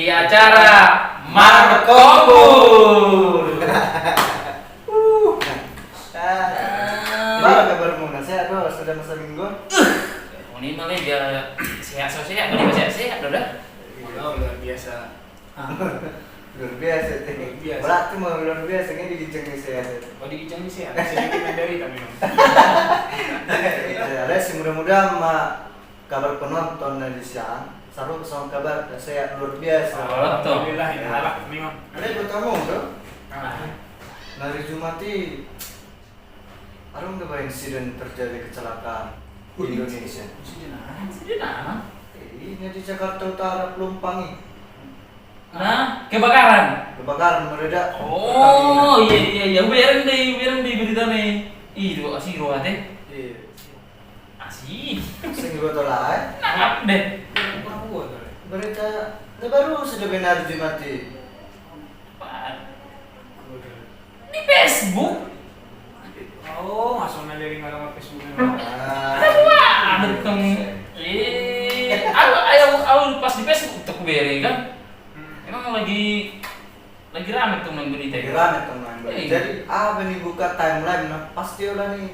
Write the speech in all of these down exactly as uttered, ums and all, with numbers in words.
Acara Markombur. Uh. Ah. Bagaimana kabarmu? Nah, sehat do, sudah masa minggu? Ini malah dia sehat, so sehat, malah sehat, sehat do dah. Iya, luar biasa. Ah. Luar biasa, teh. Luar biasa. Bola tu mah luar biasa, ini di ginjang ni sehat. Oh, di ginjang ni sehat. Sedikit menderita memang. Iya, Lesi, mudah-mudahan ma kabar penonton na di sian, saru songon kabar sehat luar biasa. Oh, betul. Alhamdulillah, ini halak memang. Ada yang bertamu, bro? Ah. Na hari Jumat i, adong do ba insiden terjadi kecelakaan di Indonesia. Insiden apa? Insiden apa? Eh, ini di Jakarta Utara, Pelumpang i. Nah, kebakaran. Kebakaran, meledak. Oh, Pertamina. Iya, iya, iya. Hubereng do, hubereng do berita ni. Ih, do, asi do ate. Iya. Asi. Sing gua tolak, eh? Nah, deh. Berita terbaru sudah benar Jumat i. Apa? Di Facebook. Oh, masuk na jadi ngalang Facebook. Ah. Ada dua, ada tong. Eh, aku, aku, aku pas di Facebook, tak kuberi kan. Hmm. Emang lagi, lagi rame tong main berita. Lagi rame tong main berita. Iya. Jadi, apa nih buka timeline, nah, pasti udah nih.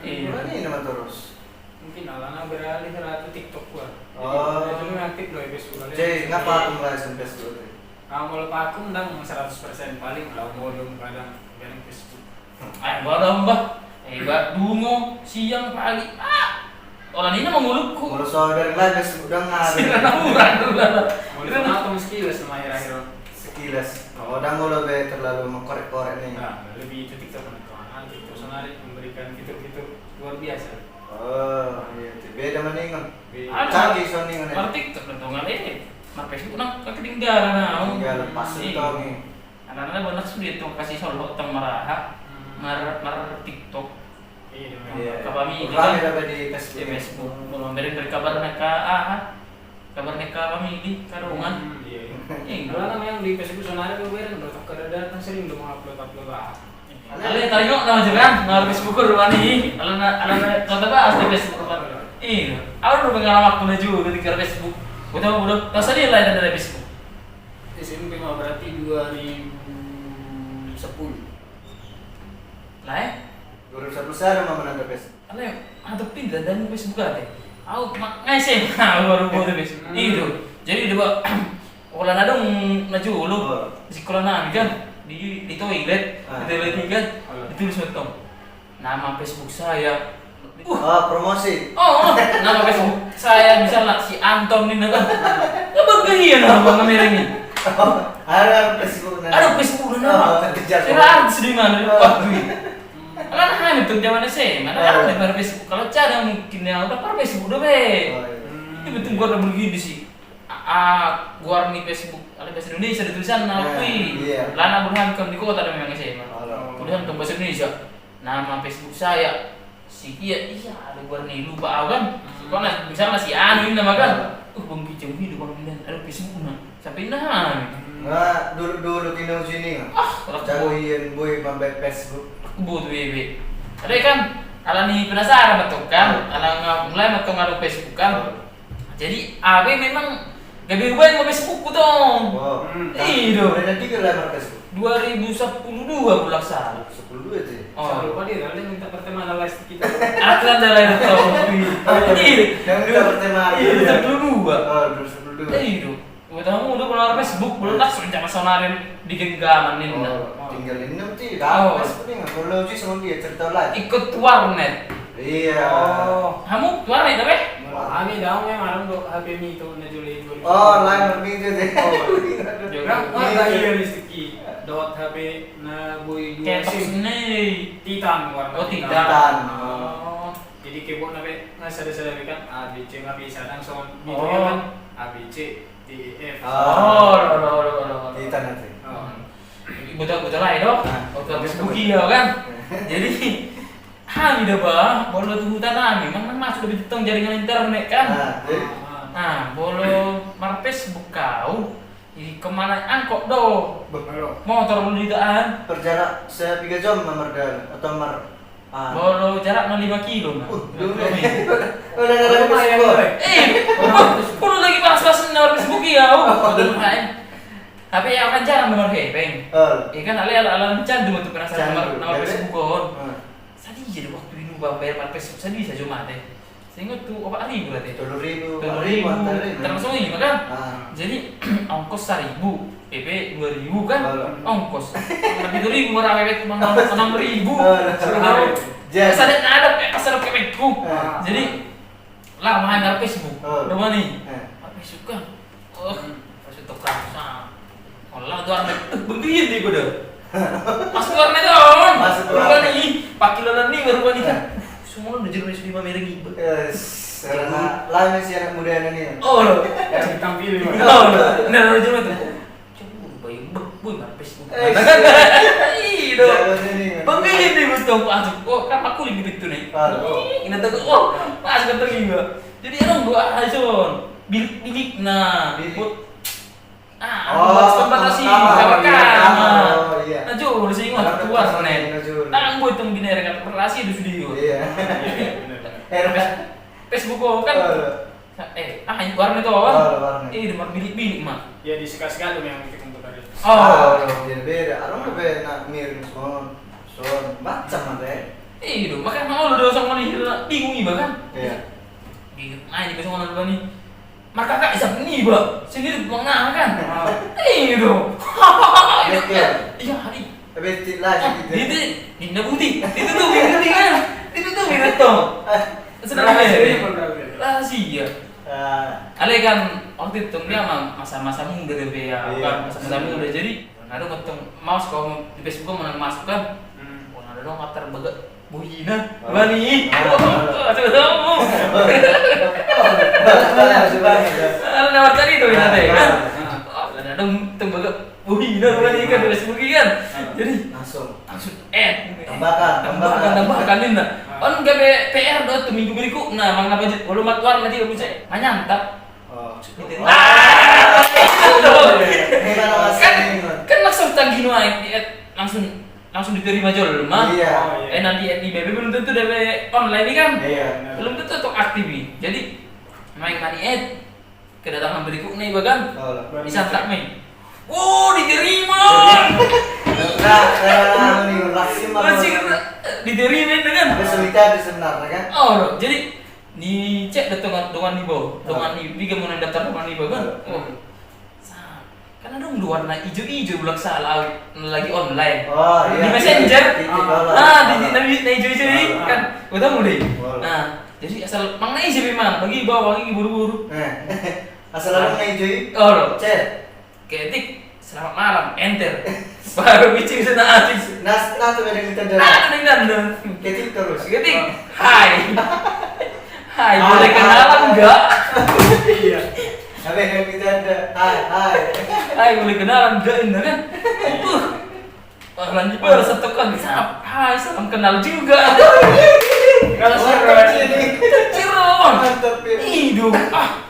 Iya. Udah nih nama terus. Mungkin alana beralih rata TikTok gua. Oh. Jadi, dulu aktif do Facebook. Jadi, ngapa aku mulai sen Facebook? Ah, molo pakum ndang seratus persen, paling lau modom kadang bereng Facebook. Ai, gua ada mbah. Eh, ba dungo, siang, pagi. Ah. Ola nina mangulukku. Molo so bereng live Facebook ndang ada. Sira na murah dulu lah. Molo so makom sekilas sama akhir-akhir. Sekilas. Oh, ndang molo be terlalu mengkorek-korek nih. Nah, lebih itu TikTok, TikTok sonari memberikan fitur-fitur luar biasa. Oh, iya, beda maningon. Beda. Canggih soningon ya. Mar TikTok do tong, eh. Mar Facebook nang ketinggalan, ah. Ketinggalan, pas tong i. Anak-anak benar sudah tong kasih solo tong mar aha. Hmm. Mar, mar TikTok. Iya. Kapamili kan. Rame di Facebook. Di Facebook. Molo bereng dari kabar na ka aha. Kabar ni kapamili, kadongan. Hmm, iya, iya. Iya. Alana memang di Facebook sonari do bereng do, kada datang sering do mengupload-upload aha. Alana taringot nama juga kan, ngar Facebook rumah ni. Alana, alana kota bahas di Facebook rumah. Iya. Au do pengalamanku na juga ketika Facebook. Betul, betul. Rasa dia lain dari Facebook. S M P mah berarti dua ribu sepuluh. Lah, eh? Dua ribu sepuluh sada mah menang ke Facebook. Alai, atau pindah dan Facebook ate. Au, ma-, ngai S M A, au baru boto Facebook. Hmm. Iya. Jadi, dia ba-, sekolah na dong, na jolo. Oh. Di sekolah nami kan, di, di toilet, ah, di toilet i kan, oh, ditulis ma tong. Nama Facebook saya. Uh. Oh, promosi. Oh, oh, nama Facebook saya misalnya si Anton ini kan. Nggak bangga iya nama bang Amir ini. Oh, ada Facebook na. Ada Facebook na. Oh, kejar. Saya artis di mana? Oh. Waktu itu. Alana hami tu zaman S M A, alana hami di Facebook. Kalau cara mungkin yang apa Facebook do be. Oh, iya. Hmm. Ini betul gua ada begini sih. A, a, gua di Facebook, ada bahasa Indonesia ada tulisan, nah, wih. Iya. Alana gua hami kan di kota ada memang S M A. Halo. Tulisan tong bahasa Indonesia. Nama Facebook saya. Si iya, iya, ada gua ni lupa au kan. Hmm. Kau na, misalnya si anu ini nama kan. Iya. Uh, bang Kijang ini, bang Milan, ada Facebook na. Sampai nah. Nah, dulu-dulu kena uji ni. Ah, jago ian boy mambaen Facebook. Buat B B. Ada kan, alani penasaran ma tong kan. Hmm. Alana mulai ma tong ada Facebook kan. Hmm. Jadi, abe memang gabe hubaen ma Facebook ku tong. Oh. Hmm. Iya do. Mulai nanti ke lamar Facebook. Dua ribu sepuluh dua bulan satu. Sepuluh dua sih. Oh. Jangan lupa dia, dia minta pertemanan lagi kita. Aku kan dah lain tau. Iya. Yang minta pertemanan. Iya, iya. Sepuluh dua. Oh, dua ribu sepuluh dua. Iya do. Gua tahu udah keluar Facebook, belum langsung jangan sonarin di genggaman ini. Oh, tinggal ini nanti. Oh. Facebook ini nggak perlu sih sama dia cerita lagi. Ikut warnet. Iya. Oh. Hamu tu warnet apa? Hami daong memang do H P Mito na jolo i dua ribu. Oh, lain Mito deh. Oh. Juga, wah, iya, listrik i. Dot H P na boi dua sim. Titan warna. Oh, Titan. Titan. Oh. Jadi keyboard na pe, na sada-sada pe kan, A, B, C, na pe sada songon Mito kan, A, B, C, D, E, F. Oh, lo, lo, lo, lo, lo. Titan nanti. Oh. Buta-buta lah, do. Nah. Buta Facebook iya kan. Jadi, hami da ba, molo tu huta nami, memang masuk da tong jaringan internet kan. Nah, jadi? Nah, molo mar Facebook au, i kemana angkot do. Betul. Motor lu ditaan. Berjarak sepiga jam mah mardalan, atau mar, ah. Molo jarak na lima kilo, nah. Uh, jauh nih. Udah, udah, udah, lumayan, Facebook. Eh, udah lagi panas-panas na mar Facebook iya, oh. Udah lumayan. Tapi ya kan jarang nomor hepeng. Iya kan, alai ala ala candu ma tu penasaran nomor Facebook on. Sadia do waktu i nuba bayar marPayshoot, sadia sajo mate. Seingot tu opat ribu lah te. Tolu ribu, tolu ribu. Termasuk i ma kan. Jadi ongkos saribu, PP dua ribu kan. Ongkos. Tapi dua ribu marame, enam ribu. Sudah. Sadek na ada, eh, pas ada kepengku. Jadi lah main marPayshoot. Rumah ni. MarPayshoot kan. Oh, pas itu kan sa. Olah tu anak bengkilin di kuda. Pas keluar nih kan. Rumah ni, pakilolan ni baru ni kan. Semua udah jadi sudah mamereng ibu. Lah masih anak muda ni. Oh, lo. Yang ditampilin. Oh, lo. Nah, lo cuma tu. Coba bayang beh, beh, marPayshoot. Iya do. Bang ini di betul masuk. Oh, kan aku lagi betul nih. Ini tak, oh, pas ketemu juga. Jadi orang dua aja on. Bilik, bilik nah. Ah, aku pembatasi kamar. Nah, jo, udah sih ingat keluar nih. Nah, gue itu bini kan berasi itu sudah. Iya. Facebook kan. Eh, ah, warna itu apa? Warna. Eh, di marbilik-bilik ma. Ya, di sekas-sekas tu yang kita kumpul tadi. Oh, beda-beda. Ada mah be nak miring sono, sono macam ada. Eh, itu makanya mau lo dosa mau nih, bingung iba kan? Iya. Bingung aja ke sono ni. Maka kak isap ni iba sendiri buang nah kan? Eh, itu. Iya, hari. Tapi tidak lagi gitu. Itu, ini putih. Itu tuh, itu tuh kan. Itu tuh, itu tuh. Senang aja. Rahasia. Alai kan waktu itu dia mah masa-masa muda dia be ya, kan masa-masa muda. Jadi ada ketemu maus kau di Facebook mau masuk kan. Wah, ada dong katar baga bohina. Bani. Ada dong tong baga bohina bani kan di Facebook kan. Jadi langsung. Langsung, eh, tambahkan, tambahkan, tambahkan. Tambahkan, tambahkan, ninna. On gabe PR do tu minggu berikutna, manang na budget, walau matuar nanti kamu cek, manyantap. Oh. Kan, kan langsung tagih nuaeng, eh, langsung, langsung diterima jolma. Iya. Eh, nanti di B B belum tentu dari online kan? Iya, benar. Belum tentu untuk aktif. Jadi, main money, eh, kedatangan berikutnya iba kan. Disantap nih. Oh, diterima. Nah, nah, nah, ini langsung mah. Langsung diterima itu kan. Ada cerita di sebenarnya kan. Oh, jadi dicek datang dengan iba, dengan iba mau daftar dengan iba kan. Oh. Karena dong luar na ijo-ijo bulak salah lagi online. Oh, iya. Di Messenger. Ah, di, di, di, di ijo-ijo ini kan. Udah mulai. Nah, jadi asal mang na isi memang bagi bawa bagi buru-buru. Asal abang na ijo i. Oh, lo. Cek. Ketik, "Selamat malam," enter. Baru bicing sana habis. Nas, nah tuh ada yang ditanda. Nah, ada yang tanda. Ketik terus. Ketik, "Hai." Hai, boleh kenalan nggak? Iya. Ada yang ditanda. Hai, hai. Hai, boleh kenalan nggak, ini kan? Uh. Wah, lanjut balas satu kan, siap. Hai, salam kenal juga. Kalau seru ini. Kecil, Ron. Mantap, ya. Iduh. Ah.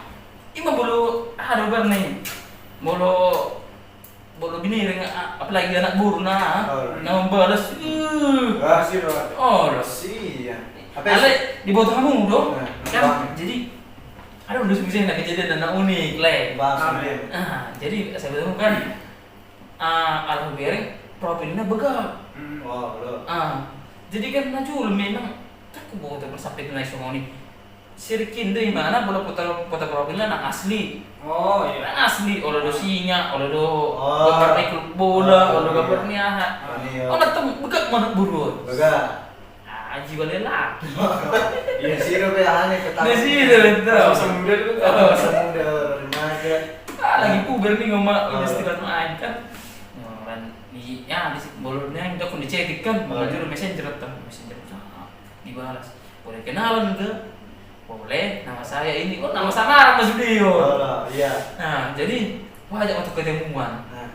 Ima bolo, ah, dobar nih. Bolo, bolo bini dengan, ah, apalagi anak boru, nah. Oh. Nah, membalas. Uh. Ah, si Ron. Oh, lo. Si, ya. Apa ya? Ale, diboto hamu do. Nah, kan, jadi, ada udah sebisa na kejadian na unik, le. Bang, ah, jadi, saya bilang kan, ah, ala hubereng profilna bagak. Hmm. Oh, belum. Ah, jadi kan na jolo memang, kan ku boto sampai tu na isomoni. Sirikin do imana, bola foto, foto profilna na asli. Oh, iya. Na asli, olo do singa, olo do gambar ni klub bola, olo gambar ni aha. Oh, na tong bagak manuk buruon. Bagak. Ah, jiwa lelaki. Iya, siro be aneh ketawa. Iya, siro be ketawa. Masa muda dulu. Oh, masa muda, remaja. Ah, lagi puber nih ngomong, oh, istilah main kan. Orang di, ya, di bolonnya yang udah di chatting kan, oh, mengajar messenger atau messenger. Ah, dibalas. Boleh kenalan ke? Boleh, nama saya ini. Oh, nama samaran Mas Dio. Oh, iya. Nah, jadi, wah, ajak untuk ketemuan. Nah.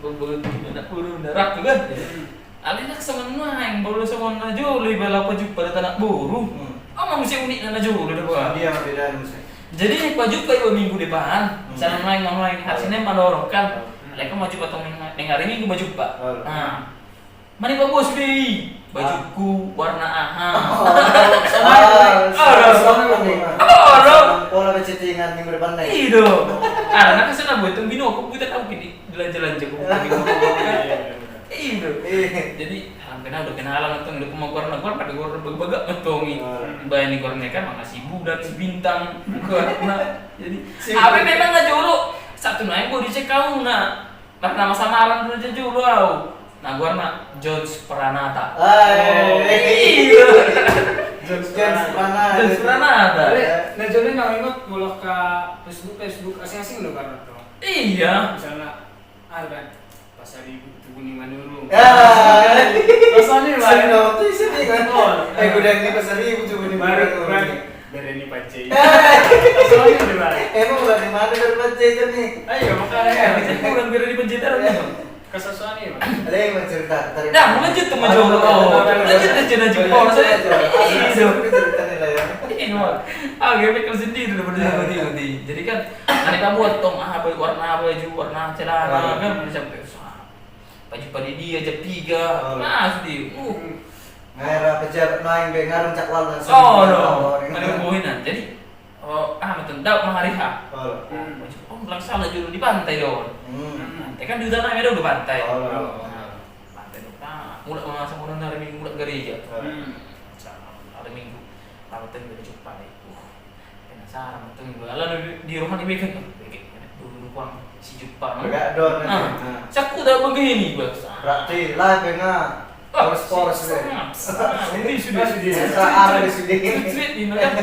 Be-, be-, anak boru, anak raku kan? Iya. Hmm. Alai na songon nuaeng, bolo songon na jolo iba laho pajumpa dohot anak boru. Hmm. Ama muse unikna na jolo do ba. Dia ma bedana muse. Jadi pajumpa iba minggu depan, hmm, misalna nuaeng, nuaeng, hari Senin mandorong kan. Hmm. Alai kan majumpa tong ning, ning hari Minggu majumpa. Oh. Nah. Mani paboa sude i. Bajukku warna aha. Oh, sama. Oh, sama. Pola be chattingan minggu depan nih. Ido. Ah, na kan sana buat tong binoku, buat aku gini. Jelanja-lanja ku. Iya, iya, iya. Iya. Jadi, hampir na udah kenalan antong, udah pemagoran, goran, pada goran bagak-bagak antong i. Baen ni goran kan, mangasi bulan, si bintang, goran. Jadi, apa memang na jolo, satu na yang bodi cek kau na. Nah, nama samaran tu aja jolo au. Nah, goran na Jones Pranata. Iya. Jones Pranata. Jones Pranata. Na jolo na ingot molo ka Facebook, Facebook asing-asing do karena tu. Iya. Misalnya, ah, kan, Pasaribu, Tugu ni Manurung. Pasaribu, Tugu ni Manurung. Bere ni Panjaitan. Emang udah di mana dari Panjaitan nih? Ayo, makanya. Bukan bere ni Panjaitan. Kasasuan i, Bang. Ada yang mau cerita? Dah, mau lanjut tuh, mau jolo. Lanjut aja, lanjut. Cerita nih lah ya. Iya, Bang. Ah, gue pikir sendiri udah berdua. Jadi kan, ada kamu buat tong, ah, warna apa, baju, warna celana, kan, bisa sampai baju pada dia aja tiga. Nah, sedih. Ngarang pejabat main, be ngarang cak wal dan. Oh, no. Ada bohinan. Jadi, oh, ah, betul. Dau ma hari H. Oh, bilang salah jolo di pantai do. Pantai kan di huta nami do, di pantai. Pantai do. Mulak ma songon hari Minggu, mulak gareja. Hari Minggu. Tahu tadi ada jumpa nih. Penasaran betul. Ala di roha ni beken. Beken. Dulu numpang si jumpa. Saku tak begini, Bang. Berarti lah, penga. Poros-poros deh. Ini sudah, sudah. Sudah, sudah. Ini kan.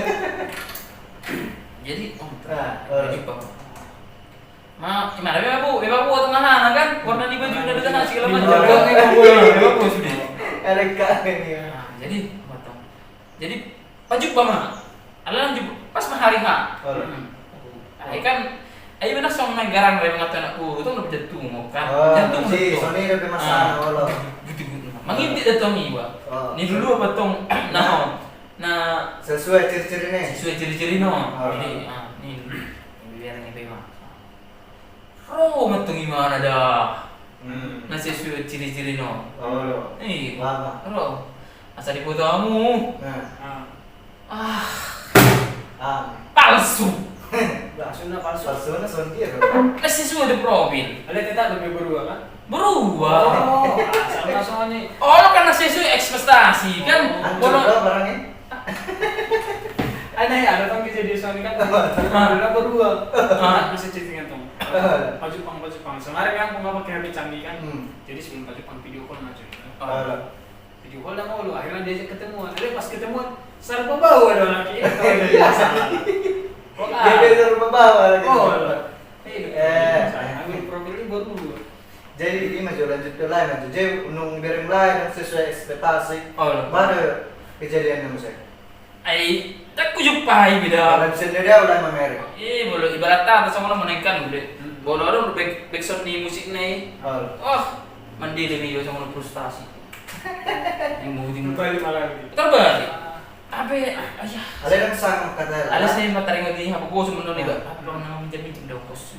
Jadi, oh, nah, jadi, Bang. Ma, gimana, memang bu, memang bu, tengah anak kan, warna di baju, udah tengah segala macam. Memang bu, memang bu, sudah. Ada kak ini ya. Nah, jadi, apa tong? Jadi, pajuk ba ma. Ala lanjut, pas ma hari H. Ai kan, ai benar songon na garang, memang kata anak guru, tong, udah jantung, kan? Jantung, si, betul. Songon i, udah masalah, olo. Gitu, gitu. Mangintip dah tong iba. Ni dulu apa tong, nah, nah. Sesuai ciri-ciri nih. Sesuai ciri-ciri, no. Jadi, ah, ni dulu. Ini biar ini, Bang. Ro ma tong imana da. Na sesuai ciri-ciri no. Ro. Iya. Ro. Asa difoto hamu. Ah. Palsu. Palsu na, palsu. Palsu na songon dia. Na sesuai di profil. Ale tetap lebih berubah kan? Berubah. Oh, sama songon i. Olo kan na sesuai ekspektasi kan. Hancur barang i. Ada ya, ada tong kejadian soalnya kan. Ada berdua. Bisa chattingan tong. Pajuk pang, pajuk pang. Kemarin kan aku nggak pakai H P canggih kan. Jadi sebelum pajuk pang video call aja. Video call dah mau lu, akhirnya diajak ketemuan. Tapi pas ketemuan, sarbabawa ada lagi. Dia sarbabawa lagi. Oh, iya. Ambil profil ini baru. Jadi, ima jo, lanjut pe lae ma jo. Jadi, nunga bereng lae, nunga sesuai ekspektasi. Olo. Mana kejadian na muse? Ai, tak kujumpai bida. Dalam sendiri dia lae mamereng. Eh, bolo ibarat kata songon na menengkan udah. Bolo ada udah back, backsound ni musik nih. Olo. Oh, mandiri nih, songon frustasi. Yang mau di. Terbalik malah lagi. Terbalik. Tapi, ayah. Ada yang sama kata. Ada saya mataring lagi, apa gua sebenarnya, Bang? Apa namanya, minjem-minjem dong, bos.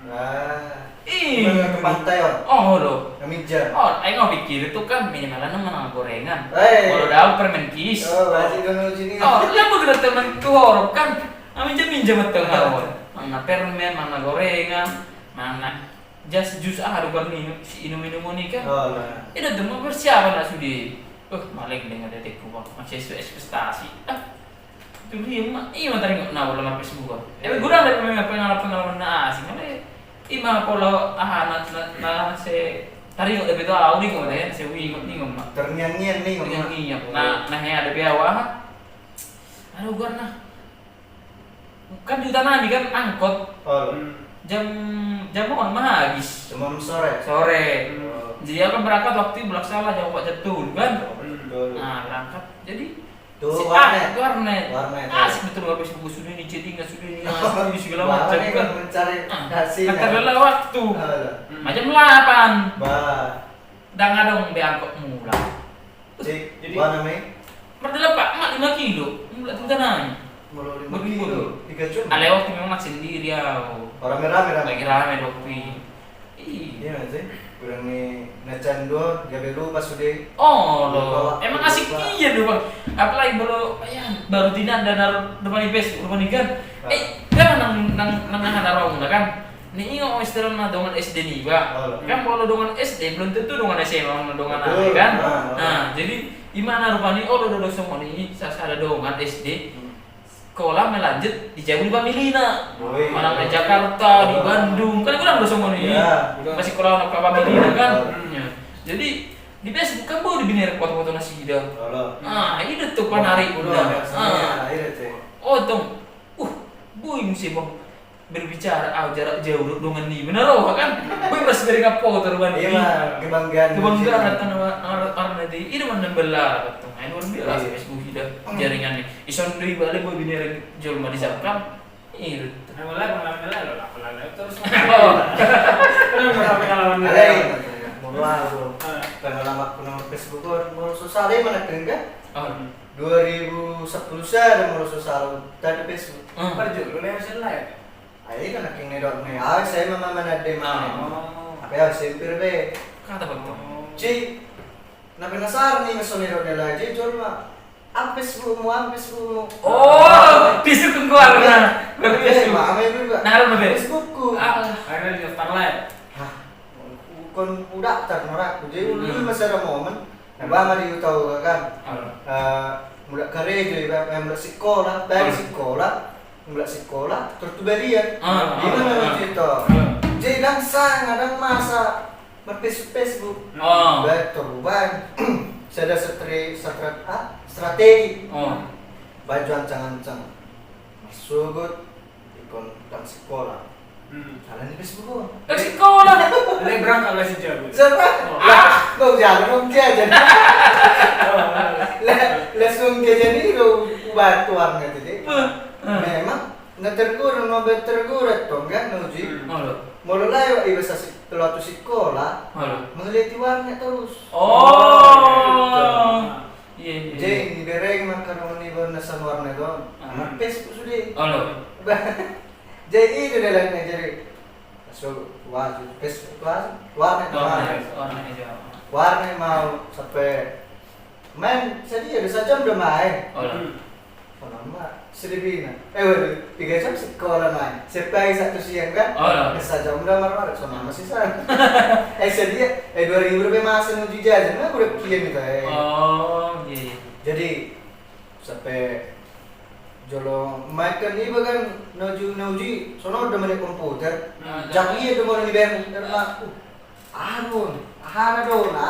Ah. Ih. Ke pantai, on. Oh, lo. Nami jan. Oh, aing mau pikir itu kan minimal na mangan gorengan. Hei. Kalau daun permen kis. Oh, berarti dulu sini. Oh, lah begitu temen tu horop kan. Nami jan minjem betul kawan. Mana permen, mana gorengan, mana jas jus, ah, ada kan minum, si inum-inum ni kan. Oh, nah. Itu tuh mau persiapan lah sudah. Eh, maling dengan detekku, Bang. Masih sesuai ekspektasi. Ah. Itu dia, ma, ima taringot na pola marPacebook. Emang godang da pengalaman, pengalaman na asing. Ima pola aha na, na, na se taringot da pe tu au, ningot da, se uingot, ningot ma. Terngiang-ngiang ningot ma. Terngiang-ngiang. Na, na hea da pe au aha. Aduh, goarna. Kan di huta nami kan angkot. Jam, jam onom ma habis. Jam onom sore. Sore. Jadi au kan berangkat waktu i, mulak sala jam opat jam tolu kan. Nah, berangkat. Jadi Tu warnet. Warnet. Warnet. Asik betul, habis buku sudah ini, jadi nggak sudah ini, asik ini segala macam kan. Mencari hasilnya. Nah, terlelap waktu. Macam delapan. Bah. Dang adong be angkot mulak. Cik, jadi mana, Mei? Mardelepak, mak lima kilo. Mulak tu tanah. Mulak lima kilo. Tiga jam. Ale waktu memang sendiri au. Rame-rame, rame. Lagi rame waktu i. Iya. Iya, sih. Kurang ni na can do, gabe lupa sude. Oh, lo. Emang asik iya do, Bang. Apalagi baru, ya, baru tinanda na depan i Facebook, depan i kan. Eh, kan nang, nang, nang aha na ro muna kan. Ni ingot istilahna dongan S D niba. Kan molo dongan S D belum tentu dongan S M A, dongan aha kan. Nah, jadi imana rupani olo do songon i, sasada dongan S D. Sekolah melanjut di jabu ni familina. Manang di Jakarta, di Bandung, kan godang do songon i. Masih sekolah anak familina kan. Jadi di Facebook kan boi do binereng foto-foto nasida. Nah, i do tu panarikna. Otong, uh, boi muse bang berbicara, au jarak jauh do dongan niba na ro kan. Boi mas beri ngapo tu rupani. Kebanggaan. Kebanggaan tanah arna di ida mana bela. Nah, luar biasa Facebook ida jaringan ni. Ison do iba ale boi binereng jolma di Jakarta. Iya. Nah, mulai pengalaman lain lo, pengalaman lain terus. Pengalaman lain. Pengalaman pengalaman Facebook, molo so salah i mana kan? Dua ribu sepuluh sada molo so salah tadi Facebook. Parjolo lewat selain. Ai kan nangkin nidok ni, ah, S M A ma manade ma. Apa ya, S M P be. Kata betul. Ci, na penasaran ni, meso nidok ni lagi jolma. Apa Facebookmu, apa Facebookmu? Oh, Facebook keluar na. Berarti Facebook. Apa itu juga? Nah, apa be? Facebookku. Akhirnya didaftar lain. Hah, kon udah tar norak. Jadi dulu masih ada momen. Nah, ba ma di huta kan. Mulak karejo iba, mulak sikola, dari sikola, mulak sikola, terus tu balian. Di mana cerita? Jadi dang sanga, dang masa mar-Facebook-Facebook. Ba, terubah. Sada strategi. Ba jo ancang-ancang. Marsogot. Ingkon dang sikola. Ala ni Facebook on. Dang sikola. Alai berangkat lah si jago. Siapa? Lah, kau jago dong dia jadi. Lah, langsung dia jadi kau ubah tuang gitu deh. Memang na tergurung, mau bertergurung tong kan, Uji. Molo lewat iba sasi keluar tu sikola, melihat warnet terus. Oh. Iya, iya. Jadi dibereng maka dong ni bona sanuar na don. Anak Facebook sudah. Jadi itu dia lainnya jadi. So wajib Facebook wajib. Warnet mau. Warnet mau sampai main sadia ada sajam udah main. Ono ma selebihna. Eh, waduh, tiga jam sekolah main. Sampai satu siang kan? Sajam udah marmar, sama masih sana. Eh, sadia, eh, dua ribu rupiah masa nuju jajan, nah, udah kian itu, eh. Oh, iya, iya. Jadi sampai jolo main kan iba kan nuju nuju sono udah main komputer. Jam iya udah mau ni ben. Aha do, aha na do na.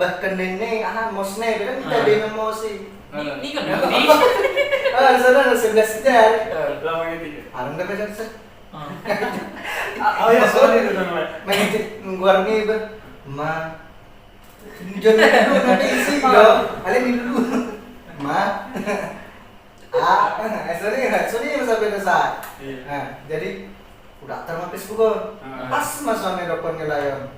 Bahkan nene, aha, mos ne, bilang kita dia na mos i. Ni kan ni. Ah, sana na sebelas jari. Lama gitu. Arang dah macam set. Oh ya, sorry itu namanya. Main cek nungguar ni ber ma. Jangan dulu nanti isi lo. Kalian ini dulu. Ma. Ah, eh, sorry, sorry, sampai desa. Nah, jadi udah terma Facebook on. Pas mas ame dokon ni layon.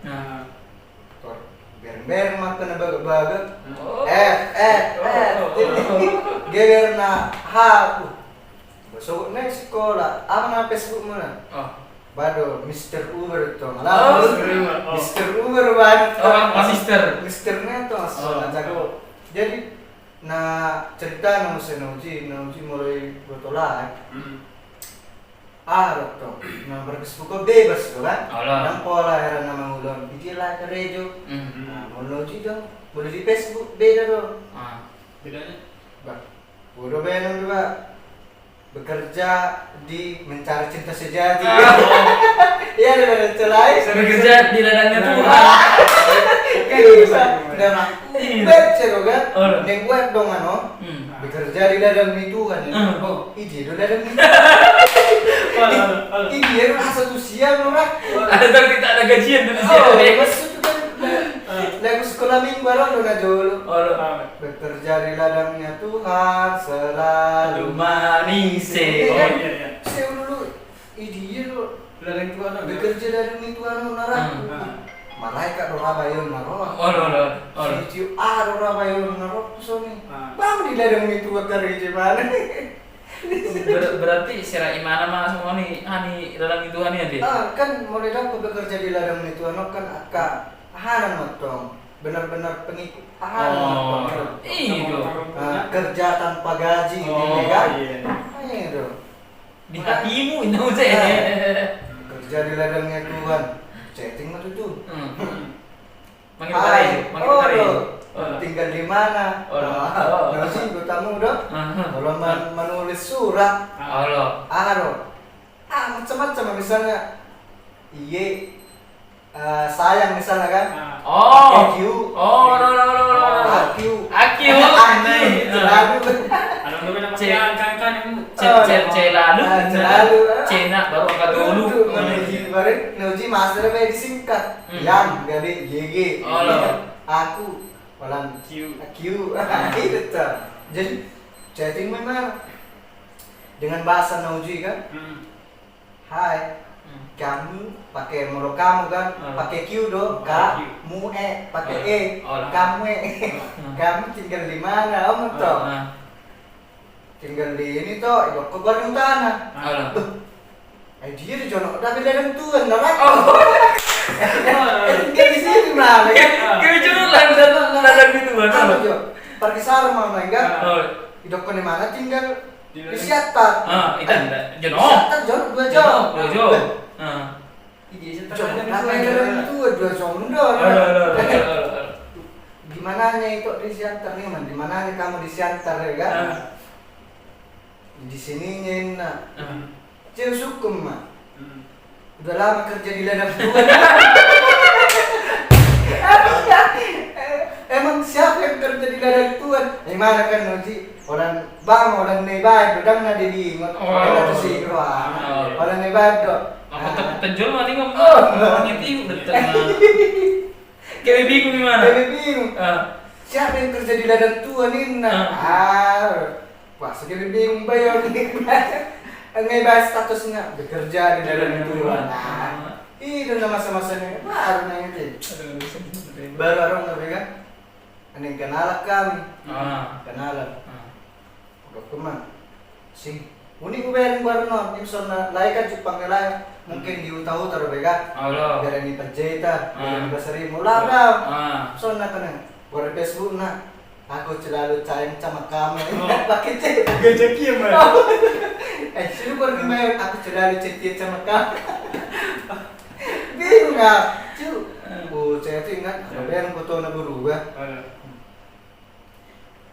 Tor berber maka na bagak-bagak. Eh, eh, eh. Geger na ha. Besok naik sekolah. Apa nama Facebookmu na? Bado Mister Uber tong. Mister Uber. Mister Uber banget. Mister. Mister na tong, asal jago. Jadi na cerita na muse na uji, na uji mulai botol aek. Ah, dokter. Na berkesibukan bebas tu kan. Nang pola heran na mangulon. Iji lah karejo. Nah, molo uji dong, molo di Facebook beda dong. Bedanya? Bah, bodoh benang juga. Bekerja di mencari cinta sejati. Iya, ada celai. Bekerja di ladangnya Tuhan. Kan bisa. Udah mah. Baca lo kan. Neng gue dong ano. Bekerja di ladang ni Tuhan. Oh, iji do ladang ni Tuhan. Iji ya, asal tu siang orang. Ada, tapi tak ada gajian dari siang. Maksud kan. Lagu sekolah minggu baru lo na jolo. Bekerja di ladangnya Tuhan selalu manise. Saya dulu, ih, dia lo. Ladang Tuhan. Bekerja ladang ni Tuhan lo narang. Malaikat do rabayon naro. Sitio a do rabayon naro tu soni. Bang di ladang ni Tuhan karejo mana. Berarti sira imana ma songon i, ani ladang ni Tuhan i ate. Ah, kan molo dang bekerja di ladang ni Tuhan kan angka aha na mantong. Benar-benar pengikut. Aha na mantong. Kerja tanpa gaji ini kan. Iya do. Di hatimu itu saya. Jadi ladang ni Tuhan. Chatting ma tutu. Hmm. Manggil Hai, pare, manggil oh, pare. Lo. Oh. Tinggal di mana? Oh, lo. Ah, oh. Lo sih, gue tamu, dok. Ah, ah. Kalau man-, menulis surat. Ah, lo. Ah, lo. Ah, macam-macam, misalnya. Iye, eh, sayang, misalnya, kan? Ah. Oh. Pakai Q. Oh, lo, lo, lo, lo. Ah, Q. Ah, Q. Ah, Q. Nah, selalu. Kalau lu bilang pakai C-, angka-angka, kan? C, Oh, C, iya. C lalu, Ah, C nah, lalu, ah. C nah, baru angka tolu. Tutu, nah, uji, baru, nah, uji master apa yang disingkat? Hmm. Yang, gale, Y G. Oh, lo. Aku, holan Q. Q. Ah. Gitu, tuh. Jadi, chatting memang dengan bahasa na uji, kan? Hmm. Hai. Hmm. Kamu pakai molo kamu, kan? Hmm. Pakai Q do, Oh, ka, Q. mu, e, pakai Hmm. E. Oh, lah. Kamu, e. Hmm. Kamu tinggal di mana? Om, Hmm. toh. Hmm. Tinggal di ini, toh, idok ke baru tanah. Alah. Beh. Eh, dia di jono, tapi ladang Tuhan, dah, kan? Oh. Eh, tinggal di sini, mana, kan? Kayak, kayak jono ladang, ladang gitu, Bang. Apa, Jo? Pergi sarang, mana, enggak? Oh. Idok ke mana tinggal? Di Siantar. Ah, itu Eh, anda. Jono. Siantar, jono, dua jam. Jono, dua jam. Beh. Ah. Iya, Siantar. Jono, ladang Tuhan, dua jam, dah. Alah, alah, alah, alah, alah. Di mananya itu di Siantar nih, Man? Di mananya kamu di Siantar, ya, kan? Ah. Di sininya, nah. Hmm. Dia hukum, Ma. Hmm. Udah lama kerja di ladang Tuhan. Emang siapa yang kerja di ladang Tuhan? Eh, mana kan, Noji? Holan bang, holan na ibaen do, dang na diingot. Oh. Holan na diingot. Oh. Holan na ibaen do. Apa Ah. te-, penjual mah tinggal Oh. orang itu, betul. Kayak bingung gimana? Kayak bingung. Ah. Siapa yang kerja di ladang Tuhan, ninna? Ah. Ah, pas kayak bingung, bayar, ninna. Nggak bahas statusnya, bekerja di ladang Ladang Tuhan. Tuhan. Ah. Itu na masa-masanya, baru na itu. Aduh, aduh, aduh, aduh. Baru orang nggak pegang. Ini kenalan kami. Ah. Kenalan. Ah. Udah, teman. Sing. Uni ku bereng baru non, ini sonna lai kan Jepang ni lai. Mungkin Hmm. di uta-uta do bega. Alah. Bereng ni Panjaitan, Ah. bereng ni Pasaribu. Ulah, Ah. udah. Ah. Sonna kena. Baru Facebook na. Aku selalu sayang sama kamu. Oh. Pakai C. Gajah kia, Man. Eh, sini baru kemarin, aku selalu setia sama kamu. Bingung, ah. Cu. Ah. Oh, saya tuh ingat, ada Ah. bereng foto na berubah. Alah.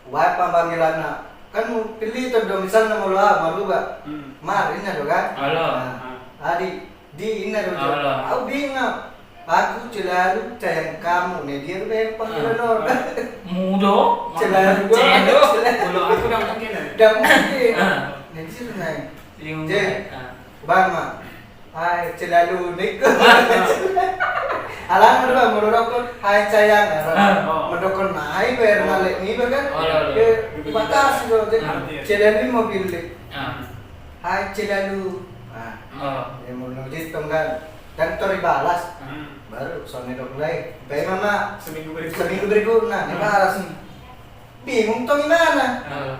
Ubaen panggilanna. Kan pilih tu do, misalna molo au marubah. Hmm. Mar, inna do kan? Alah. Nah, Ah. Adi, di, inna do. Alah. Au bingung. Aku selalu sayang kamu, ne dia do baen panggilan Ah. on. Mudo. Selalu do. Selalu. Molo aku dang mungkin, eh. Dang mungkin. Ah. Ne dia do naeng. Bingung. Jadi, Ah. Bang, ma. Hai, selalu niku. Alana do, molo dokkon, hai, sayang, Ah. Molo dokkon, hai, ber, Oh. nalek ni, ber, kan? Oh, iya, iya. Ke, Begitu. Batasi do, jadi, Ah. Selalu ni mobil, dek. Ah. Hai, selalu. Ah. Oh. Ya, molo na ujiton, kan? Dan tor ibalas. Hmm. Baru, sonna dok lai. Bae, mama. Seminggu berikutnya. Seminggu berikutnya, Hmm. ibalas. Bingung tong, gimana? Ah.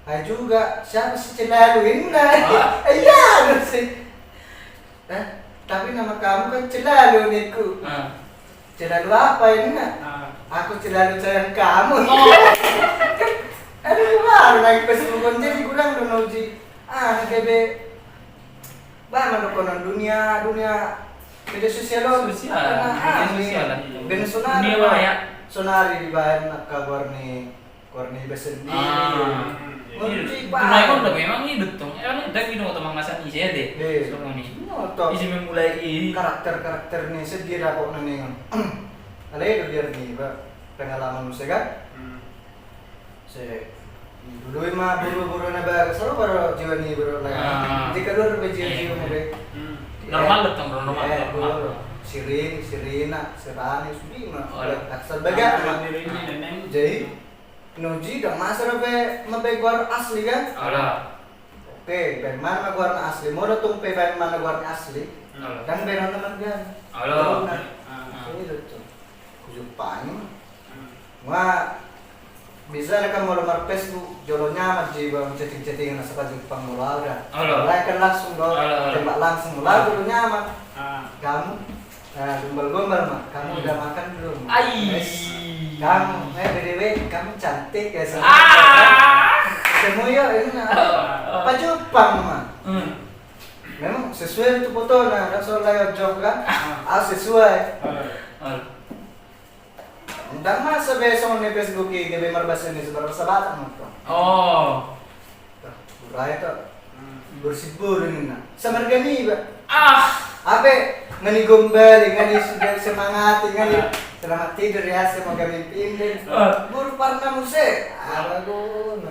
Hai juga, siapa si Celalu, inna? Hah? Iya, sih. Eh, tapi nama kamu kan Celalu, niku. Ah. Celalu apa, inna? Ah. Aku selalu sayang kamu. Oh. Aduh, baru lagi Facebook on, jadi kurang do na uji. Ah, G B. Bah, mana konon dunia, dunia media sosial on. Sosial, Karena, media ah, sosial. Bena sonari, Dunia Bang. Maya. Sonari dibaen angka goar ni Goar ni iba sendiri. Ah. Hmm, iya. Itu naik on dah memang hidup tong. Eh, kan dah hidup oto mangasa ni saya deh. Iya. Selama ni. Oto. Isi memulai i. Karakter-karakter ni sendiri apa na ningon. Alai do biar ni, ba, pengalaman muse kan? Hmm. Se, dulu ma boru-boru na bagas, selalu baru jiwa ni boru lain. Ah. Jadi kalau ada jiwa-jiwa na bagas. Hmm. Normal do tong, normal, Eh, normal. Boru. Sirin, Sirina, Sirani, Sudima. Oh, iya. Asal bagas. Ah, Sirina, Neneng. Jadi, Na uji, dang masa dope mambaen goar asli kan? Alah. Oke, baen ma goar na asli. Molo tung pe baen ma goar na asli, Alah. Dang baen na marga. Alah. Alah. Ah. Ini lucu. Kujuk panyu. Hmm. Wah, bisa kan molo mar Facebook, jolo nyaman ji bang chatting-chatting na sapa Jepang molo au da. Alah. Mulai kan langsung do, Alah. Tembak langsung molo au jolo nyaman. Ah. Kamu? Nah, gombal-gombal ma, kamu udah makan belum? Ai. Kamu, eh, B T W, kamu cantik ya, sama Ah. Semua ya, ini nah. Ah. Apa Jepang ma? Hmm. Memang sesuai tu fotona, kan soalnya jok kan? Ah, sesuai. Ndang masa be songon ni Facebook i gabe marbahasa Indonesia, marbahasa Batak mantong. Oh. Tuh, burai tuh. Bersibur ini nah. Samarga ni ba. Ah. Ape ngani gombali, ngani sudah semangati, ngani selamat tidur ya, semoga mimpi indah. Buru parna muse. Apa guna?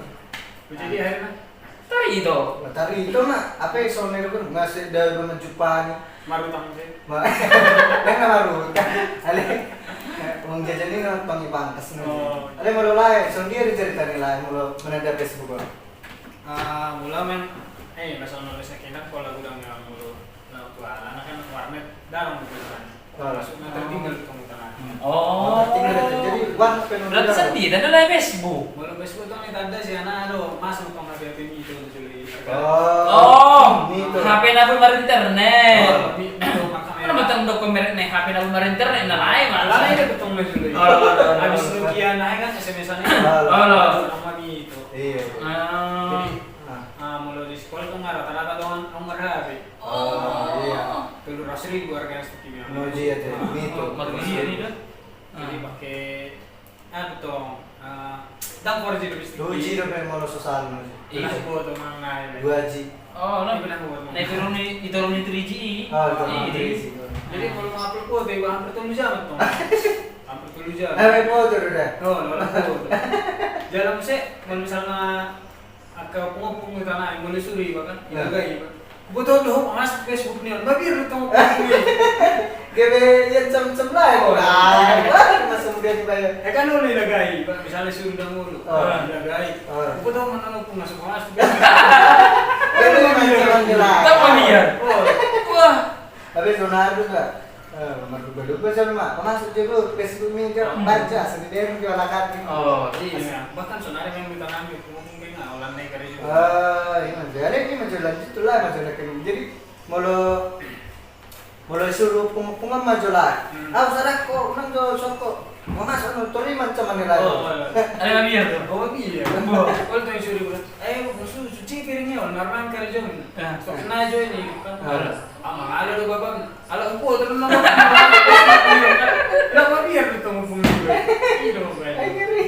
Jadi akhirnya Tarito. Tarito ma, ape songon ni do kan, ngasih da manjumpangi. Marutang sih. Nang na marutang. Ale, uang jajan ni na pangi pangkas ni. Ale molo lae, songon dia cerita ni lae, molo menanda Facebook on. Ah, molo main, eh, bahasa Indonesia kena kalau gudang ya molo. Nah, tuala, anak kan warnet, dalam gitu kan. Masuk na tertinggal tu tong tana. Oh, tertinggal itu. Jadi warnet pe berarti sendiri, dan ada Facebook. Molo Facebook tong ni tanda si anak ado masuk tong H P H P ni itu juli. Oh, H P na pun baru internet. Mana betul dok merek nih H P na pun baru internet na lain malah. Lain itu tong juli. Habis Nokia naik kan S M S-an. Nama ni itu. Iya. Jadi, ah, molo di sekolah tong rata-rata dong nomor H P. Oh, iya. Tolu ratus ribu harganya setiap. Nokia itu, itu. Jadi pakai apa tong? Dang four G do bisa. Dua G do pe molo so salah Nokia. Iya. Dua G. Oh, no. Na iturun i, iturun i three G i. Oh, iturun i three G. Jadi molo mau upload foto iba hampir tolu jam tong. Hampir tolu jam. Eh, foto do dah. Oh, no, foto. Jalan se, molo misalnya Angka pungu-pungu tana i molo suru iba kan, ilagai iba. Boto do masuk Facebook ni on, mabiar do tong pungu i. Gabe ia cam-cam lain. Masuk dia dibayar. Eh kan olo ilagai iba, misalnya suru dangolu. Ilagai. Boto mana lo pun masuk masuk. Gabe ia cam-cam lain. Tama dia. Wah. Habis Leonardo kan. Eh, marduga-duga sian ma, masuk jo Facebook ni, baca, sendiri dia jual akar ni. Oh, iya. Bahkan sonari memang di tangan itu mungkin, nah, online naik hari juga. Ah, iya, jadi ini menjual lanjut tu lah, menjual lagi. Jadi, molo, molo suruh pung-, pungan menjual lah. Ah, sadar kok, nang jo soko. Mau masuk, nang tori macam mana lah. Oh, iya. Ada biar tu. Oh, iya. Kalau tu yang suruh, eh, mau suruh cuci piringnya, online kerja ni. Sok na jo ini, kan. Ah, mangala do babang. Ala upo terus nama. Nama biar tu tong pung. Iya, Bang. Ai, ngeri.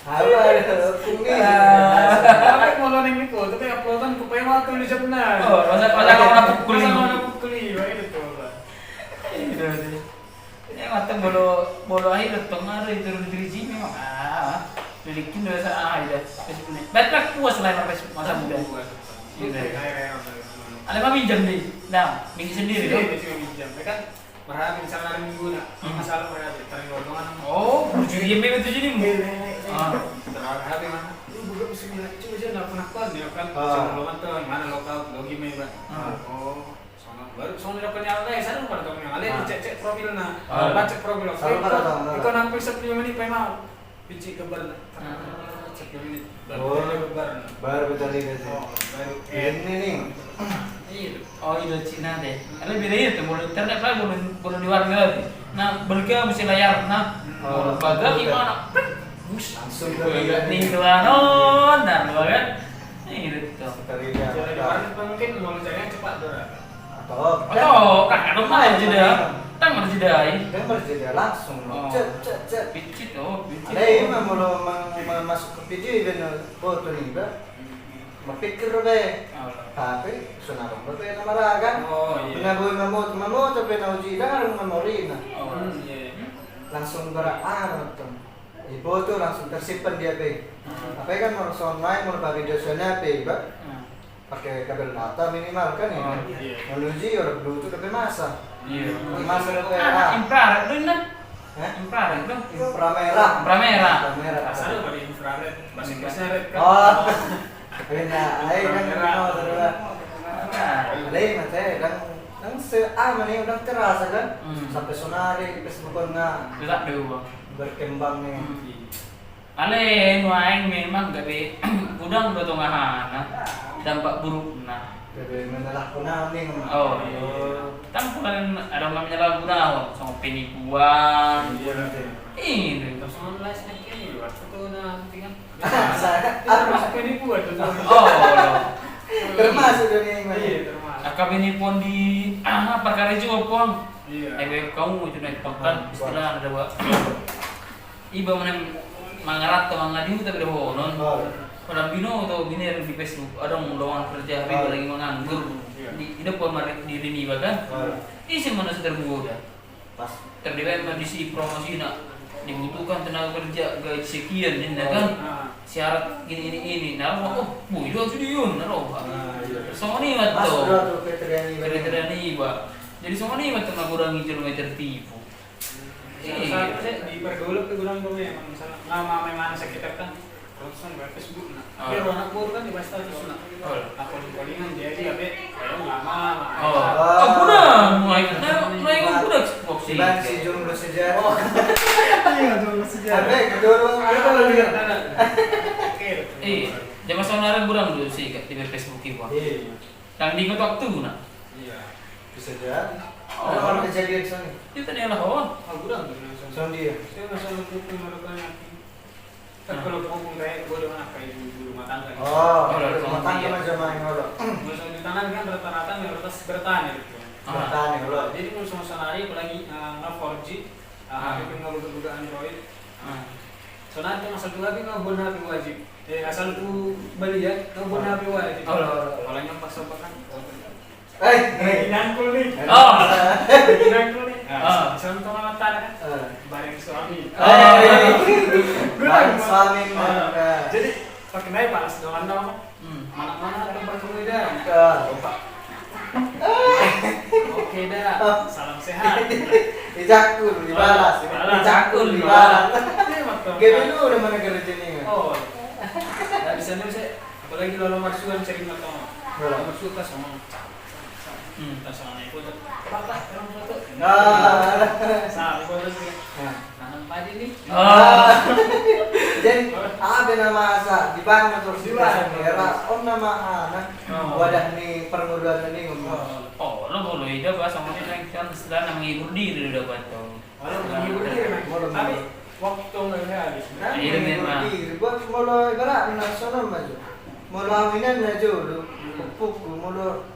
Apa ada pung ni? Tapi kalau neng itu, tapi uploadan tu pema tu di sana. Oh, masa, masa kau nak pukul ni? Masa kau nak pukul ni? Wah, itu tu, Bang. Iya, sih. Ini mata bolo, bolo akhir tong ada itu di sini memang. Ah, jadi kin biasa ah, iya. Facebook ni. Baik lah, puas lah Facebook masa muda. Puas. Iya. Ada mah minjam di, nah, bikin sendiri, sendiri, dong. Sendiri minjam, ya kan? Berapa misalnya hari Minggu, nah, masalah berapa? Tadi ngomong kan. Oh, burju dia memang tujuh ribu. Iya, iya, iya. Ah. Berapa hari mana? Lu buka sembilan, cuma dia nggak pernah kuat, ya kan? Ah. Sama lo kan tuh, mana lokal, logi mah, Pak. Ah. Oh, sama baru, sama udah punya alay, saya lupa dong, yang alay dicek-cek profilnya. Ah. Baca profil. Salah, salah, salah. Ikon, ikon akun sepuluh menit, Pak, mau. Picik gambar na. Sepuluh menit. Oh, baru betul ini sih. Oh, baru. Ini nih. Iya. Oh, itu Cina deh. Karena beda itu, molo internet lah, molo, molo di warna lagi. Nah, bergabung si layar, nah. Oh, molo bagel gimana? Bus. Langsung ke layar. Nih, dua non, nah, dua kan. Nih, gitu. Sekali dia. Jadi di warnet mungkin mau cari yang cepat, Dora. Atau, atau, kan ada mah jeda. Kan ada jeda, ya. Kan ada jeda langsung. Oh. Cet, cet, cet. Picit, oh, picit. Ada yang mau, mau, mau masuk ke video, dan foto nih, Bang. Mapikir be. Tapi sonari be na maraga. Oh, iya. Pina boi mamoto, mamoto pe na uji, dang memori na. Oh, iya. Langsung berak ah, nonton. Iboto langsung tersimpan di H P. Apa kan molo online, molo pakai dosen H P, Bang? Pakai kabel data minimal kan ya? Oh, iya. Molo uji orang Bluetooth tapi masa. Iya. Masa ada ah, P R A. Infrared do ini. Hah? Infrared do. Inframerah. Inframerah. Inframerah. Asal dari infrared, bahasa Inggrisnya red kan? Oh. Beda, lain kan. Inframerah. Lain mate, dan, dan se-, ah, mana yang udah terasa kan? Hmm. Sampai sonari di Facebook kan nggak. Tidak ada, Bang. Berkembang nih. Hmm. Ale nuaeng memang gabe godang do tong ahana, dampak burukna. Gabe menyalahgunaon ning. Oh, iya. Tang pola adong na menyalahgunaon, songon penipuan. Iya. Ini. Terus online snack ini, waktu itu na pentingan. Termasuk penipuan, betul. Oh, iya. Termasuk do ning. Iya, termasuk. Kami ni pon di, ah, parkarejoan pon. Iya. Eh, W F K U itu naik pakan, istilahna ada, Pak. Iba mana mangarat, mangadi uta beda honon. Padahal binoto, biner di Facebook, ada mau lowongan kerja, tapi lagi menganggur. Iya. Di, di depan mari diri ni iba kan. Isi mana sudah tergoda. Pas. Terlibat ma disi promosina, dibutuhkan tenaga kerja gaji sekian, ninna kan. Syarat gini, gini, ini. Nah, oh, oh, itu sudah yun, nah, oh. Songon i ma tong. Kriteria ni iba. Jadi songon i ma tong, na godang i jolo tertipu. Iya. Di pergaulan pe godang tong, memang misalna nama memang sekitar kan. Terus kan buat Facebook na. Tapi anak boru kan di bawah status na. Aku di Kuningan jadi ya be, ayo nggak mau. Oh, guna, mulai, mulai guna box. Di mana si jomblo sejarah? Iya, jomblo sejarah. Ada yang kedua, ada lagi. Iya, zaman saudara guna dulu sih di Facebook iba. Iya. Yang di waktu guna. Iya. Bisa jadi. Oh, ada orang kejadian sana. Itu nih lah, oh. Aku udah. Sama dia. Saya masalah buku mereka nanti. Kan kalau penghubung kayak gue dengan apa, ibu, ibu rumah tangga gitu. Oh, ibu rumah tangga mah jamaah yang ngolok. Kalau di tanah kan rata-rata mayoritas bertani gitu. Bertani, ngolok. Jadi kalau sama saudari apalagi, eh, nge-four G, eh, H P nggak buka-buka Android. Saudari kan asal tuh H P nggak buat H P wajib. Eh, asal tuh beli ya, nggak buat H P wajib. Kalau yang pas apa kan? Eh, lagi nangkul nih. Oh. Lagi nangkul nih. Nah, sama teman mata kan? Bareng suami. Oh, iya. Bareng suami. Jadi pakai naik panas doang nama. Mana-mana ada bertemu dah. Oke dah. Salam sehat. Dijakul, dibalas. Dibalas. Dijakul, dibalas. Iya, betul. Gede lu udah mana kerja nih? Oh. Nah, di sana saya apalagi lalu marsuan sering nonton. Lalu marsuan sama. Nah. Jadi, apa nama asa? Di mana terus? Di mana? Era on nama anak. Wadah ni permuduan ni ngomong. Oh, lo boleh ida bahasa mana kan istilah menghibur diri udah betul. Kalau menghibur diri, Mas. Tapi waktu nggak ada habis. Nah, iya, menghibur diri. Buat molo ibarat na sono maju. Molo awinan na jolo. Pukul molo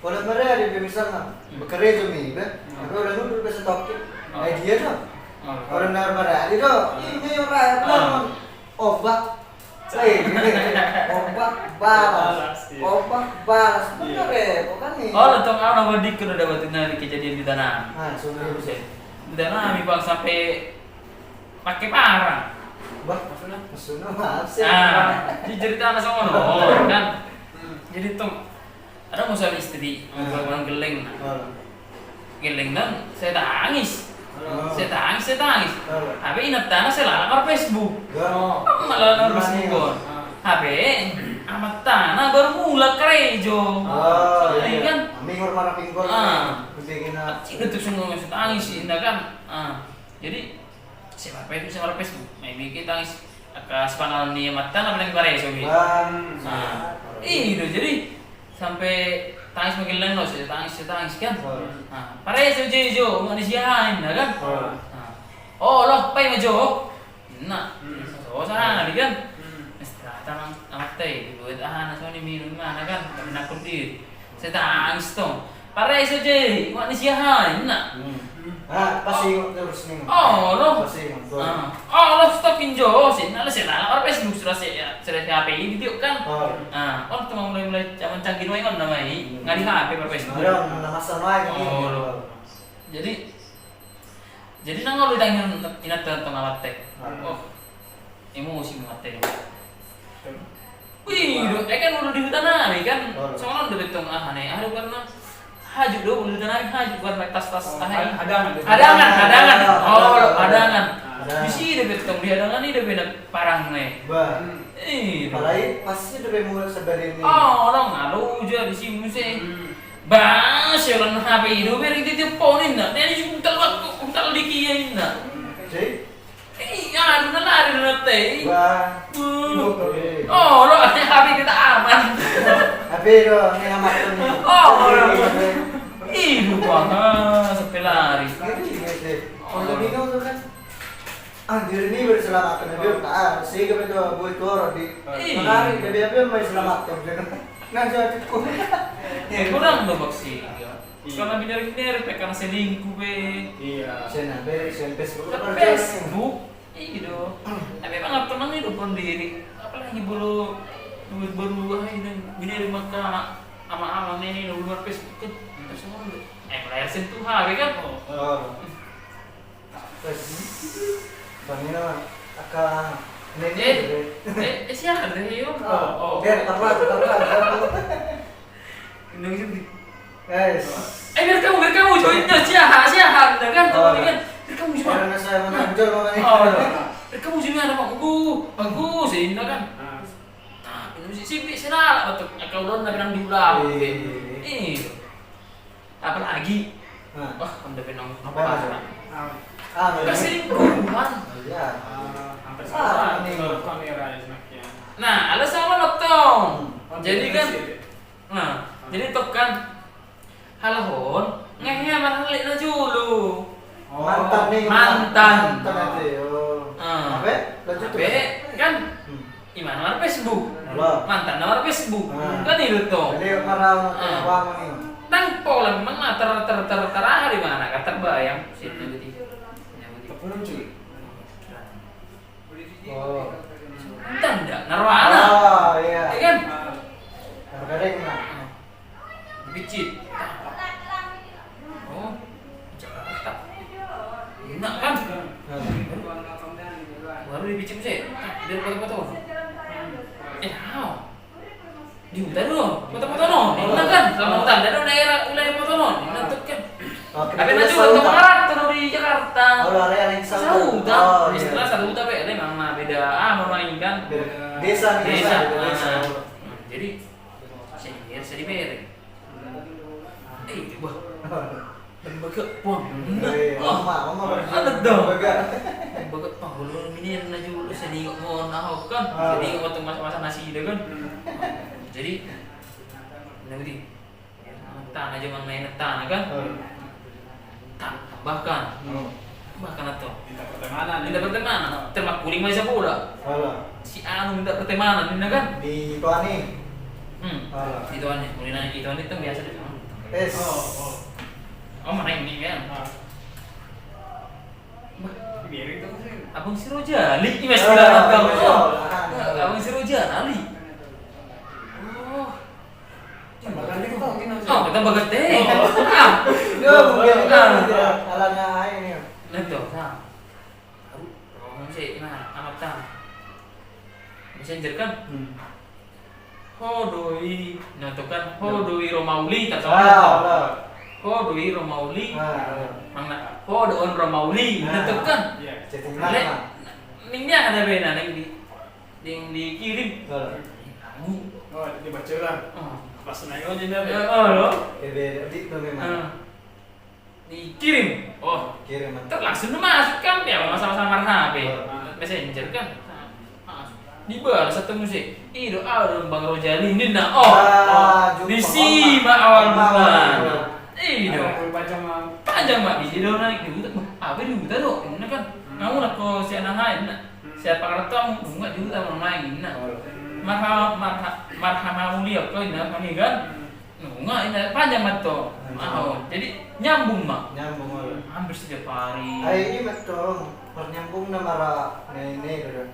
Orang maradi be misalna, bekerja mi be, tapi orang nudur be setokin. Nah, dia do. Orang na maradi do, ini orang. Obat. Obat balas. Obat balas. Bener ya, bukan nih. Oh, lo tong au na badik ke udah dapat nari kejadian di tanah. Nah, sudah. Di tanah mi bang sampai pakai parang. Bah, maksudnya? Maksudnya maaf sih. Ah, jadi cerita anak sama lo, kan? Jadi tong Ada mau suami istri, orang geleng na. Geleng na, sai tangis. Sai tangis, sai tangis. Hape inantana sai lalap mar Facebook. Lalap mar Facebook on. Hape amantana baru mulak karejo. Iya kan? Minggu mana minggu. Cinta tu semua sai tangis inna kan. Jadi Sai mar Facebook, sai mar Facebook. Meme tangis angka sipanganon ni amantana paling pareso be. I do, jadi sampe tangis ma geleng na, sai tangis, sai tangis kan. Pareso jo, jo, ma ni siaha inna kan. Olo, paima jo. Inna. So sahali kan. Istirahat amanta i, dibuat aha na songon i, minum na kan. Tapi nakun di. Sai tangis tong. Pareso jo, ma ni siaha inna. Pas ingot terus ni. Olo. Pas ingot. Olo, stop injo, sai na, sai lalap mar Facebook sudah, sai, sai hape i ditiop kan. On tong mulai-mulai zaman canggih nuaeng on nama i. Nga di hape mar Facebook. Olo. Jadi Jadi nang olo ditangis inanta tong amanta i. Emosi ma amanta i. Wih, do, eh kan olo di huta nami kan. Songon on do be tong aha na i, aha do karena hajut do olo di huta nami, hajut karena tas-tas aha i. Hadangan, hadangan. Olo, hadangan. Disi do be tong, di hadangan i do be na parang na i. Ih, do. Apalagi pas i do be mulak sadari ni. Olo, nga loja disi muse. Bah, sialan hape i do be ring titiop on inna. Dia ni untal waktu, untal diki ia inna. Ih, anu na lari do na te. Olo, hape kita aman. Hape do ni aman. Olo. Ih, lupa. Sampe lari. Olo. Anjir, ni baru selamat kan, dia tak sih, kami tuh buat tuh orang di. Menarik, dia dia main selamat kan. Nah, jadi ku. Kurang do boksi. Iya. Karena binari-binari pe, karena selingkuh be. Iya. Sian be, sian Facebook. Facebook. Iya do. Tapi emang apa nang hidup sendiri. Apalagi baru, baru, ah, ini, binari maka ama-ama ini, di luar Facebook kan. Terus semua do. Eh, mulai sentuh hari kan. Oh. Wes. Bang Ino, aka nene. Eh, eh, siapa deh, yo? Oh, oh. Biar terang, terang. Ini gitu. Guys. Eh, biar kamu, biar kamu joinnya, siapa, siapa, anda kan, teman kan? Biar kamu juga. Karena saya menang, jual, Bang, ini. Oh, iya. Biar kamu juga ada, Bang. Bagus, bagus, ini kan. Nah, ini si, si, si, nah, betul. Kalau udah bilang diulang. Iya. Apalagi, wah, kan udah penong apa? Keselingkuhan. Iya. Hampir sama nih kalau kamera ya, semakin. Nah, alasan apa tong? Jadi kan, nah, jadi tong kan, halak on ngehe marhalak na jolo. Mantan nih. Mantan. Mantan aja, yo. Apa? Lanjut. Kan? Ima na mar Facebook. Mantan na mar Facebook. Kan i do tong. Jadi marau na tong. Nang pola memang na ter ter ter terakhir di mana kan terbayang. Situ gitu. Mantan dah, na rohana. Oh, iya. Iya kan? Terkadang nah. Dipicit. Oh, Jakarta. Enak kan? Baru dipicit sih. Biar foto-foto. Eh, hao. Di huta do, foto-foto no. Enak kan? Kalau huta, ada daerah wilayah foto no. Enak tuh kan. Tapi nanti udah teman tuh di Jakarta. Sahuta. Istilah sahuta be, ada memang beda. Ah, memang kan. Desa, desa. Jadi Senior, senior. Eh, wah. Lembaga pon. Ada dong. Lembaga pon. Kalau minion na jolo senior mon ahok kan. Jadi waktu masa-masa nasida kan. Jadi, nanti tanah zaman main tanah kan. Tambahkan. Tambahkan atau minta pertemanan. Minta pertemanan. Termak kuling mai sabola. Si anu minta pertemanan, ninna kan? Di Toane. Hmm. Di Toane. Mulai nai di Toane itu biasa deh. Es. Oh, mana ini kan? Abang si Rojali, imas bilang abang. Abang si Rojali. Oh. Tambah gandeng tong, gini. Oh, tambah gandeng. Yo, mungkin itu. Alana aja nih. Nah, itu, nah. Baru, ngomong sih, nah, amat tang. Messenger kan? Ho doi, nah, itu kan, ho doi Romauli, tak tahu. Ho doi Romauli. Mana? Ho do on Romauli, nah, itu kan? Iya. Ning dia ada beda, ning di, ning dikirim. Lagu. Oh, dibaca ulang. Pas naik aja dah. Oh, lo. Beda, di, memang. Dikirim. Oh, kirim. Langsung masuk kan, ya, masalah sama H P. Messenger kan. Dibalas satu musik. Ido, ah, Bang Rojali, ninna. Oh, disi ma awal mula. Ido. Panjang ma, bisi do naik di huta. Apa di huta do? Ninna kan. Namu nak ko sian aha, ninna. Sian Pangaranto, nunga di huta ma naik, ninna. Marha, marha, marha ma mulia ko, ninna kami kan. Nunga, ini panjang ma tong. Jadi nyambung ma. Nyambung ma. Hampir setiap hari. Ai, ini ma tong. Pernyambung nama ra, nah, ini dulu.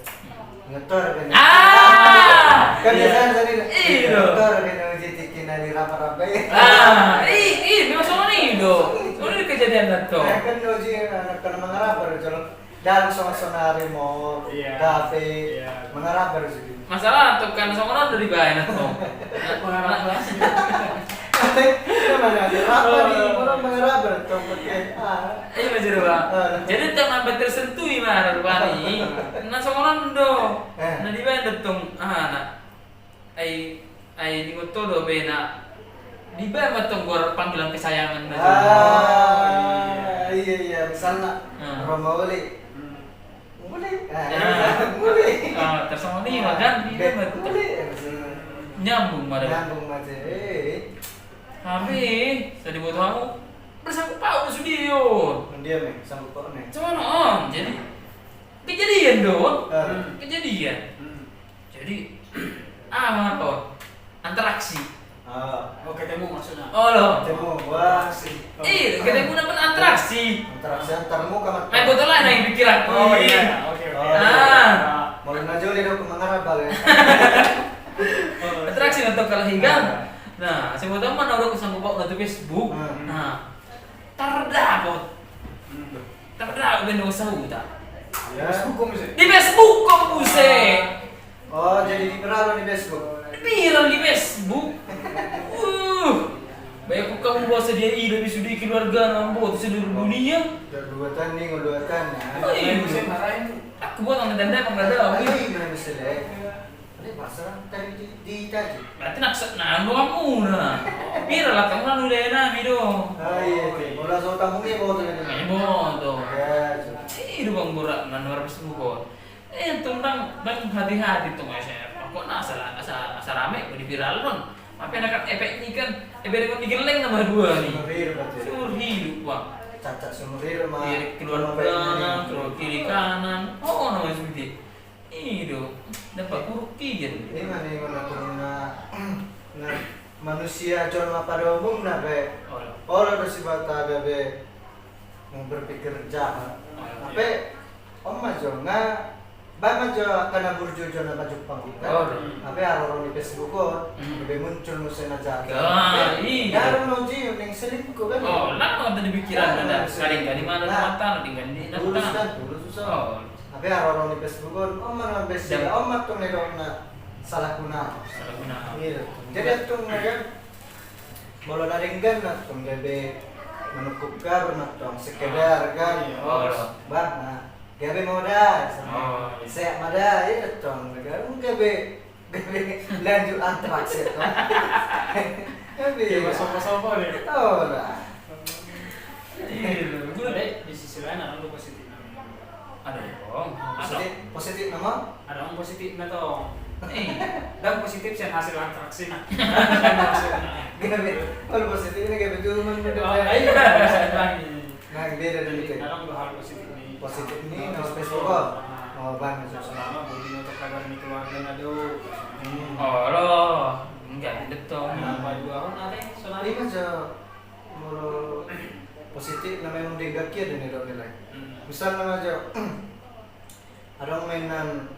Ngetor kan. Ah! Kan biasa tadi. Iya. Ngetor kan, uji tiki nali rapa-rapa ya. Ah, i, i, memang sama nih do. Ini kejadian na tong. Kan uji anak kena mengarap baru jalan. Dan sonari mall, kafe, mengarap baru jadi. Masalah tong kan songon on do dibaen tong. Mengarap. Apa nih? Orang mengarap tong pakai. Iya, betul, Bang. Jadi tong sampai tersentuh i ma rupani. Na songon on do. Na dibaen tong. Ah, na. Ai, ai, di moto do be na dibaen ma tong goar panggilan kesayangan na. Ah, iya, iya, misalna Romauli. Muli. Muli. Tersongon i ma kan, dibaen ma tong. Nyambung ma. Nyambung ma. Tapi, saya dibuat tahu. Bersangkut paut di studio. Dia me, sangkut paut me. Songon on, jadi kejadian do. Kejadian. Jadi, ah, mangapa? Antaraksi. Ah. Oh, ketemu maksudnya. Olo. Ketemu, wah, sih. Ih, ketemu na pun atraksi. Atraksi antar muka, Mat. Main botol aja na di pikiranku. Oh, iya, oke, oke. Oh, iya. Nah. Molo na jolo do mangarabal ya. Atraksi na tong kalau higang. Nah, sebetulnya mana orang kesanggup bawa na tu Facebook. Hmm. Nah, tardapot. Hmm. Tardapot be na sahuta. Ya. Facebook kau muse. Di Facebook kau muse. Oh, jadi di viral di Facebook? Viral di Facebook. Uh. Banyak kau kamu bahasa dia ida di sudi keluarga nambo di seluruh dunia. Dua tan nih, dua tan. Oh, iya. Aku buat orang dan pengadal. Ini gimana misalnya? Ini pasal tadi di, di tadi. Berarti nak se-, nah, lu kamu nah. Viral lah, kamu kan udah enak, Mido. Ah, iya, oke. Bola so tamu ini bawa tuh. Ini bawa tuh. Ya, coba. Ih, lu bang borak, nah, nomor Facebook kau. Eh, tong dang, dang hati-hati tong, asa, pokokna asa, asa, asa rame, di viral don. Tapi na kan efek ni kan, efek ni kan digelleng nama dua ni. Seumur hidup, berarti. Seumur hidup, Bang. Cacat seumur hidup, mah. Iya, keluar kanan, keluar kiri kanan. Oh, nama seperti. Ido, dapat kuruk kian. Ini mana yang mana turun na, na manusia jolma pada umumna be. Olo. Olo do sibata gabe mau berpikir jahat. Olo. Tapi, om ma jo nga, ba ma jo kana burju jo na baju pangkita. Olo. Tapi haroro ni Facebook on, hmm, lebih muncul musuh na jahat. Iya. Baru no ji, ning selingkuh kan. Oh, lama ada di pikiran ada. Nah, kadang di mana mata, kadang di nafta. Tulus kan, tulus susah. Oh. Tapi haroro ni Facebook on, om ma na besi, om ma tong ni dok na salah guna. Salah guna. Iya. Jadi tong na kan, molo na denggan na tong gabe manukuk gabe na tong sekedar kan. Iya. Bah, na gabe mau da, sehat mau da, iya tong gabe, gabe lanjut antraks ya tong. Gabe. Iya, sopo-sopo nih. Oh, lah. Iya, di sisi lain ada positif. Ada dong. Positif, positif nama? Ada dong positif na tong. Iya. Dan positif sian hasil antraks na. Gabe, kalau positif ini gabe tuh, man, oh, iya, iya. Nah, beda dari itu. Ada dong dua hal positif ni. Positif ni, nah, nama Facebook. Oh, bang, selama bodi na tong kabar ni keluarga na do. Hmm. Oh, lo. Enggak, betul. Nah, baju ahon ada yang sonari. Iya, Jo. Molo positif na memang denggan kian do nilai. Hmm. Misalna ma jo, adong ma inna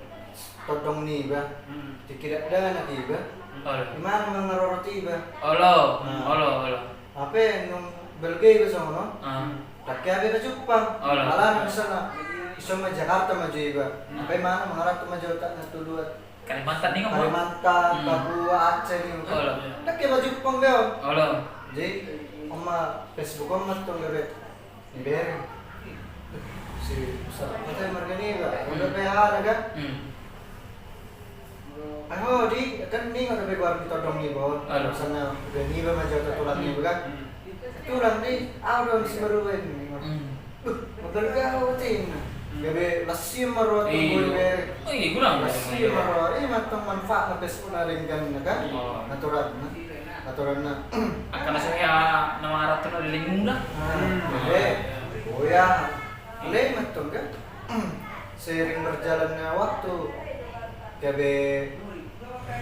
tondong niba, hmm, tingki dakdanak iba. Hmm. Olo. Di mana mangarorot iba? Olo, nah, olo, olo. Hape nung belge iba songon on. Ah. Ndang ke hape pajumpang. Olo. Alana misalna, ison ma Jakarta ma jo iba. Hmm. Hape mana mangarorot ma jo otakna tu luat. Kalimantan ni, Bang? Kalimantan, hmm, Papua, Aceh ni, kan? Olo. Ndang ke pajumpang be on. Olo. Jadi, om ma Facebook on ma tong gabe. Ibereng. Si, sa-, kata marga ni, Bang. Hmm. Udah P H ada, kan? Hmm. Ayo, di, kan ni, ada be gua di tondong ni, Bang. Olo. Sana, udah ni, Bang, aja tulang ni, hmm, kan? Hmm. Tulang ni, ah, udah si baru ini, Bang. Hmm. Duh, mabalga au ting. Gabe lasi ma roa tong, iya, boi be. Oh, iya, kurang. Lasi ma roa. Iya, ma tong manfaat na Facebook na denggan na kan? Oh. Natural na. Natural na. Angka na so hea na mangarap tu na leleng muna. Ah, hmm, gabe. Oh, ya. Mulai ma tong kan? Seiring berjalannya waktu, gabe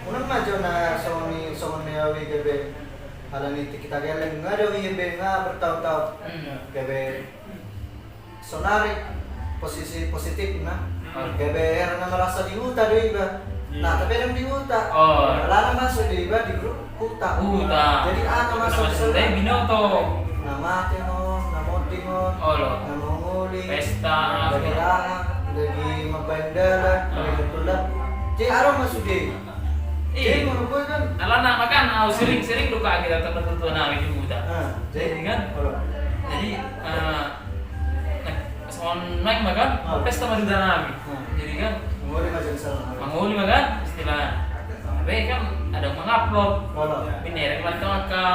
unang ma jo na songon i, songon ni au i gabe. Alani tingki tageleng, nga do i be nga bertahun-tahun. Hmm. Gabe sonari posisi positif na. Hmm. Gabe hera na merasa di huta do iba. Iya. Nah, tapi ndang di huta. Oh. Alana masuk do iba di grup huta. Huta. Jadi, ah, na masuk, na masuk di sana. Binoto. Na mate on, na monding on. Olo. Na mangoli. Pesta. Lagi lahan, lagi mambaen dalan, ah, lagi betulan. Jadi, adong masuk di. Iya. Jadi, menurut gue kan. Alana makan, au sering-sering do kaget datang ke tuan nami di huta. Ah, jadi, jadi kan? Olo. Jadi, eh, nah, songon naeng ma kan, ah, pesta ma di huta nami. Ah. Jadi kan, mangoli ma jadi salah. Mangoli ma kan, istilah. Tapi kan ada mangupload. Olo. Binereng ma tong angka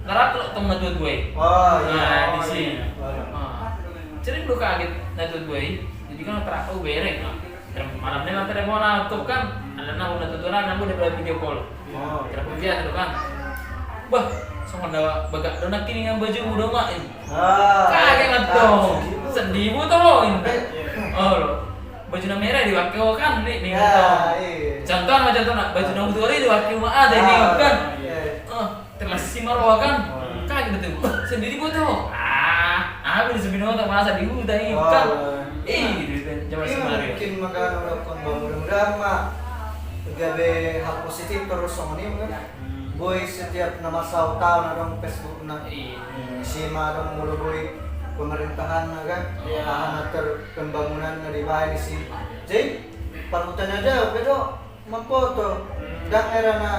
na rap lo tong na tua-tua i. Oh, iya. Nah, di sini. Olo. Ah. Sering do kaget na tua-tua i. Jadi kan terakhir, oh, bereng. Nah. Malam ni ma telepon na tong kan, alana na tua-tua na, na udah video call. Oh. Telepon biasa do kan. Bah, songon na bagak do nangkiningan bajumu do, Mak, i. Ah, kaget ma tong. Sedih. Sedih ma tong, i. Eh. Olo. Baju na merah dipake ho kan, ni, ni. Ya, tong. Iya. Contoh ma, contoh na, baju na hutuari dipake ho ma, ada ni, ah, kan. Iya. Masih maroha kan? Hmm. Kaget betul. Sendiri buat apa? Ah, apa bisa binoto masa di hutan ini kan? Ih, zaman semarin. Mungkin makana udah kon bangun, mudah-mudahan ma gabe hal positif terus songon i kan. Hmm. Boi setiap na masa taon adong Facebook na. Iya. Hmm, si ma adong molo boi pemerintahan na kan. Iya. Aha na ter pembangunan na dibaen si. Jadi parhutana jauh bedo. Mamboto. Hmm. Ndang era na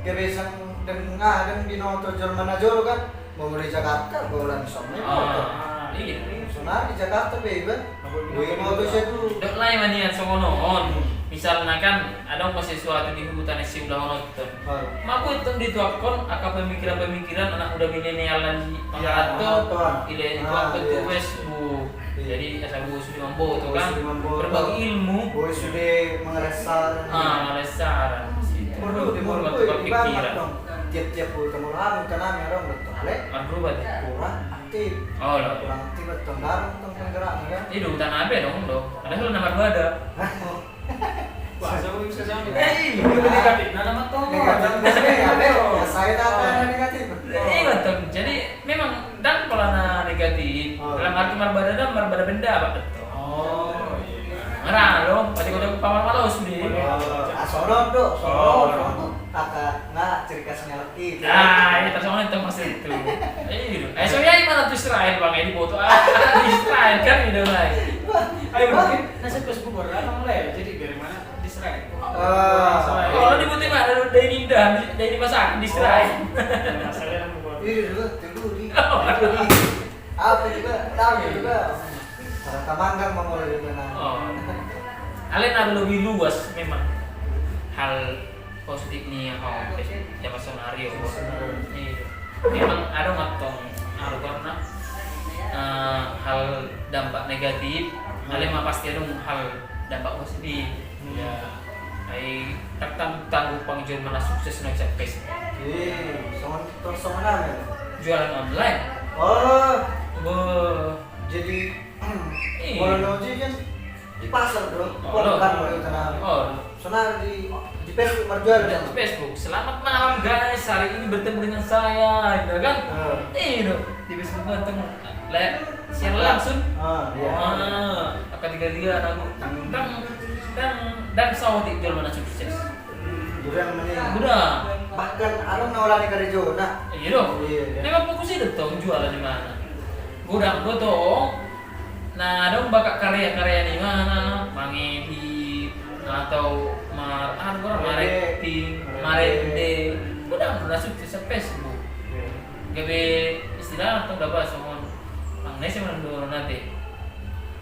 gabe sang ndang, ah, ndang binoto jolma na jolo kan. Mau di Jakarta, bolan songon i boto. Ah, iya. Sonari di Jakarta pe iba. Boi boto sia tu. Dok lai ma nian songon on. Misalna kan adong ma sesuatu di huta na siulahononton. Baru. Ma boi tong dituakkon angka pemikiran-pemikiran anak muda milenial na di, iya, pangarato. Betul. Ile dituakkon tu Facebook. Iya. Jadi asa boi sude mamboto kan. Boi sude mamboto. Berbagi ilmu. Boi sude mangalehon saran. Ah, mangalehon saran. Perlu, perlu, perlu, perlu, perlu, ibarat pikiran. Dong. Tiap-tiap huta molo hami, huta nami adong betul. Ale? Marubah deh. Kurang aktif. Oh, lah. Kurang aktif betul. Baru tong penggerak kan. Iya, huta nami adong do. Padahal na marbada. Wah, jauh bisa jauh. Eh, iya. Negatif. Nah, nama tong. Negatif. Negatif. Ya, saya tak ada negatif. Iya, betul. Jadi memang ndang pola na negatif. Oh. Dalam arti marbada, marbada benda apa betul? Oh, iya. Ngerti lo, pasti kau tahu paman malah sudah. Oh, ah, sono do, sono, oh, sono. Kata nggak cerita sinyal itu. Ah, iya, terus orang itu masih itu. Iya. Eh, soalnya gimana tuh Israel, Bang? Ini foto ah, Israel kan gitu, Bang. Ayo, mungkin nasib Facebook orang mulai. Jadi dari mana? Di Israel. Ah. Kalau di Putih mana? Dari Indah, dari rumah sakit di Israel. Iya, dulu, dulu di. Apa juga? Tahu juga. Orang Tamanggang mau mulai di mana? Oh. Alai na lebih luas memang hal positif ni, oh, zaman skenario. Iya. Memang adong ma tong, anu, karena, eh, hal dampak negatif, alai ma pasti adong hal dampak positif. Iya. Ai, tak tang-, tanggung pang jolma na sukses na bisa pes. Iya, songon, songon apa ya? Jualan online. Oh. Jadi, iya. Kalau noji kan di pasar, bro. Oh, bukan, bro, itu nah. Oh. Soalnya di, di Facebook marjual. Di Facebook. Selamat malam, guys. Hari ini bertemu dengan saya, gitu kan? Iya. Di Facebook bertemu. Live siaran langsung. Ah, iya. Ah, angka tiga-tiga, nang, nang, nang, nang saotik jolma na sukses. Godang mending. Godang. Bahkan adong na olah ni karejona. Iya do. Iya, iya. Memang fokus i do tong jualan di mana. Godang do tong. Nah, adong bakat karya-karya di mana, mangedit, atau mar-, anu, mar-, maracting, marende. Godang do na sukses Facebook. Iya. Gabe istilahna tong dapa songon. Nang nese mana dulu nanti.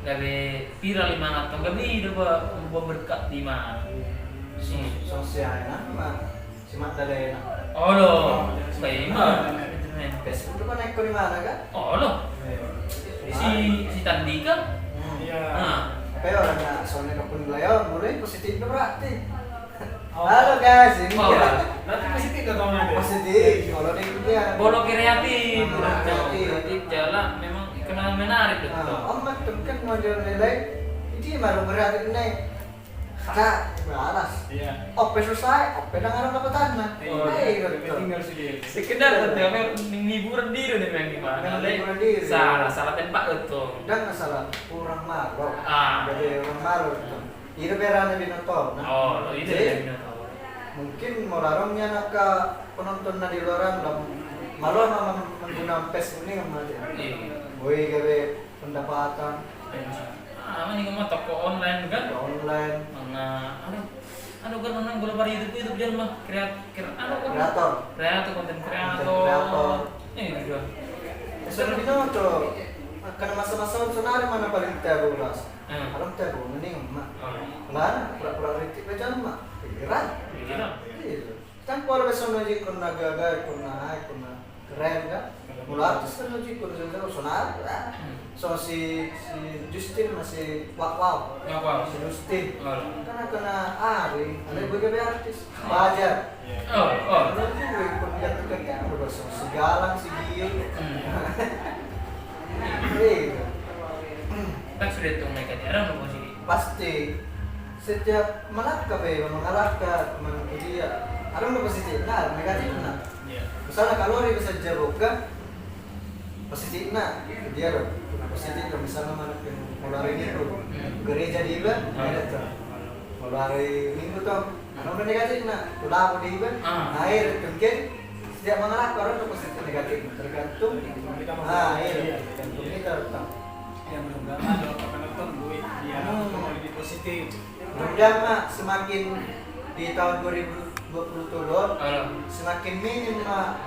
Gabe viral di mana tong, gabe i do ba, ba berkat di mana. Iya. Iya. Sosial nama. Si Magdalena. Olo. Baik. Facebook do panaek di mana kan? Olo. Iya. Si, si Tandika. Hmm. Iya. Nah. Apa ya orang na soalnya kepun belayan, mulai positif do berarti. Oh. Halo guys, ini. Oh, ya. Nanti positif do tong nanti. Positif, kalau dia. Bolo kreatif. Nah, kreatif. Kreatif jalan memang kenal menarik do tong. Nah, om mak tong kan model nilai. Ini baru kreatif nih. Ada balas. Iya. Ope selesai, ope nang ada dapatanna. Iya. Iya, betul. Tinggal sedikit. Sekedar nanti apa, hiburan diri nih, memang gimana? Memang hiburan diri. Salah, salah tempat do tong. Ndang masalah, kurang malo. Ah. Jadi kurang malo do tong. Ira berana binoto, nah. Oh, ira berana binoto. Mungkin molo adong nian angka penonton na di luaran, lam-, malo ma mem-, menggunakan Facebook ni, kan, Mas, ya? Iya. Boi gabe pendapatan. Iya. Ah, mending ma toko online kan? Toko online. Mana, aduh. Aduh, kan menang bola pada YouTube, YouTube dia mah kreat-, kreat-, aduh, kan? Kreator. Kreator, konten kreator. Konten kreator. Iya, gitu. Asal binoto. Karena masa-masa sonari mana paling tabu, Mas? Hmm. Kalau tabu, mending ma. Oh. Lah, pura-pura kritik aja ma. Pikiran. Pikiran. Iya. Kan pola be songon na ujungkon na gaga, ikon na, ikon na keren kan? Molo artis kan na ujungkon na gaga, sonari kan? Hmm. So si, si Justin masih wow, wow. Wow, wow. Si Justin. Oh. Kan kena ari, ada juga be artis. Wajar. Oh, oh. Kalau itu gue ikut ganti-ganti, udah so, si Galang, si Gio. Hmm. Iya. Kan sudah hitung mereka, jarang lo sini. Pasti. Setiap malangka pe, malangka, teman dia. Adong do positifna, adong negatifna. Misalna kalori bisa jabok kan, positifna dia do. Positif do, misalna mana pin, molo ari Minggu gereja di iba, ada tuh. Molo ari Minggu tuh, adong do negatifna, tu lapo di iba. Nah, akhir mungkin setiap mangalap orang do positif negatif, tergantung ah iya, tergantung kita tuh. Ya, mudah-mudahan ada apa-apa nonton duit dia lebih positif. Mudah-mudahan ma semakin di tahun dua ribu dua puluh tolu, semakin minim ma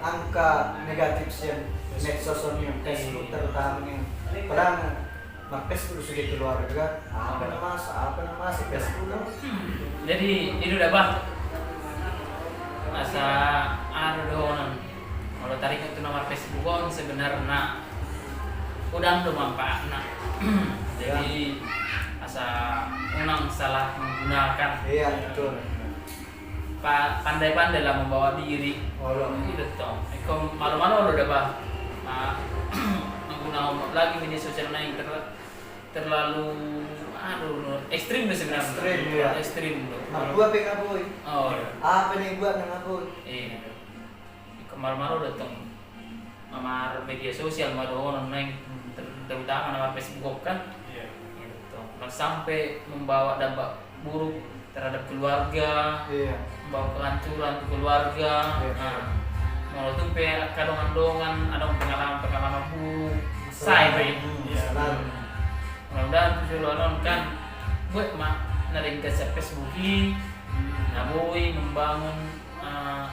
angka negatif sian medsos on, Facebook terutama ni. Padahal marpesbuk sude keluarga, apa nama, apa nama si Facebook no. Jadi itu dah bah. Asa anu dohonon. Molo taringot tu na marpesbuk on sebenarna godang do manfaatna. Jadi asa unang salah menggunakan. Iya, betul. Pa-, pandai-pandai lah membawa diri. Olo. Gitu tong. Iko malo-malo do daba. Menggunakan lagi media sosial na yang ter-, terlalu, aduh, no, ekstrim do sebenarna. Ekstrim, iya. Ekstrim do. Nah, gua pengen ngaboi. Oh, iya. Apa nih gua nang ngaboi? Iya. Kemarin-marin datang mamar media sosial, ma dohonon naeng, ter-, terutama na mar Facebook kan. Iya. Gitu. Kan sampai membawa dampak buruk terhadap keluarga, iya, membawa kehancuran ke keluarga. Iya. Nah, molo tung pe angka dongan-dongan, adong pengalaman-pengalaman buruk, sai bae. Iya. Mudah-mudahan tu si Ronon kan, buat ma, na denggan sian Facebook i, na boi membangun, eh,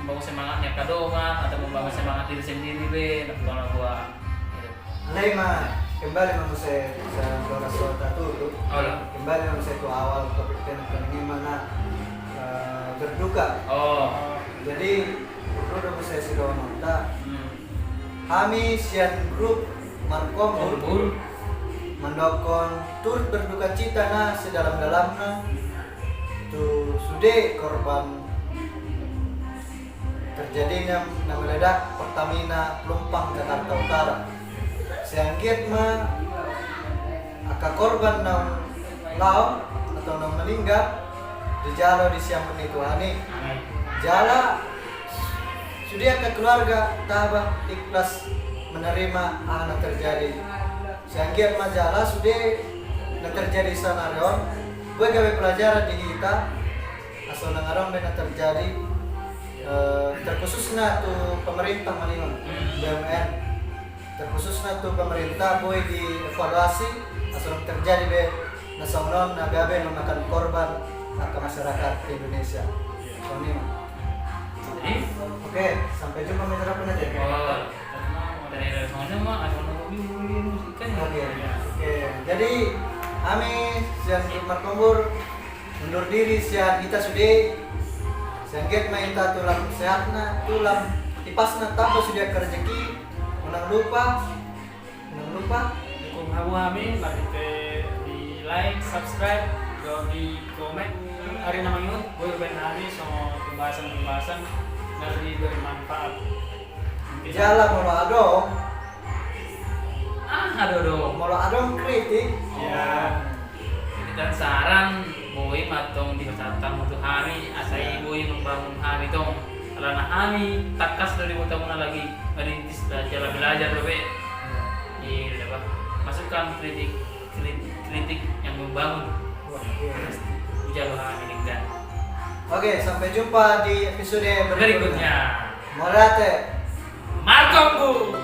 membangun semangatnya angka dongan, atau membangun semangat diri sendiri be, na pola buat. Alai ma, kembali ma muse, sa-, sa-, sa-, tu, tu. Kembali ma muse tu awal topik ten, ten ini mana, eh, berduka. Oh. Jadi, perlu do muse si Ronon ta. Hmm. Hami sian grup Markombur mandokkon turut berduka cita na sedalam-dalamna tu sude korban terjadina na meledak Pertamina Pelumpang Jakarta Utara. Sai anggiat ma angka korban naung lao atau naung meninggal dijalo di siampun ni Tuhan i. Jala sude angka keluarga taba ikhlas menerima aha na terjadi. Sai anggiat ma jala sude na terjadi saonari on boi gabe pelajaran di hita, asa unang adong be na terjadi, eh, terkhususna tu pemerintah ma ninna on, B U M N. Terkhususna tu pemerintah boi dievaluasi, asa unang terjadi be na songon on na gabe memakan korban angka masyarakat Indonesia. Songon i ma. Jadi? Oke, sampai jumpa, mitra pendengar. Oh, dari, dari sana mah, ada orang lebih, lebih musik kan? Oke, oke. Jadi, hami sian grup Markombur undur diri sian hita sude. Sai anggiat ma hita tu lam sehatna, tu lam tipasna, tamba sude angka rejeki. Unang lupa, unang lupa dukung hamu hami marhite di like, subscribe, dohot di komen. Ari na mangihut, boi baen hami songon pembahasan-pembahasan na lebih bermanfaat. Jala molo adong, ah, adong do. Molo adong kritik, ya. Kritikan, saran, boi ma tong dipasahat hamu tu hami, asa i boi membangun hami tong. Alana hami tangkas do di botamuna lagi merintis belajar, belajar do be. Iya, dapat masukan, kritik, kritik, kritik yang membangun. Wah, iya. Hujalo hami denggan. Oke, sampai jumpa di episode berikutnya. Berikutnya. Mauliate. Markombur.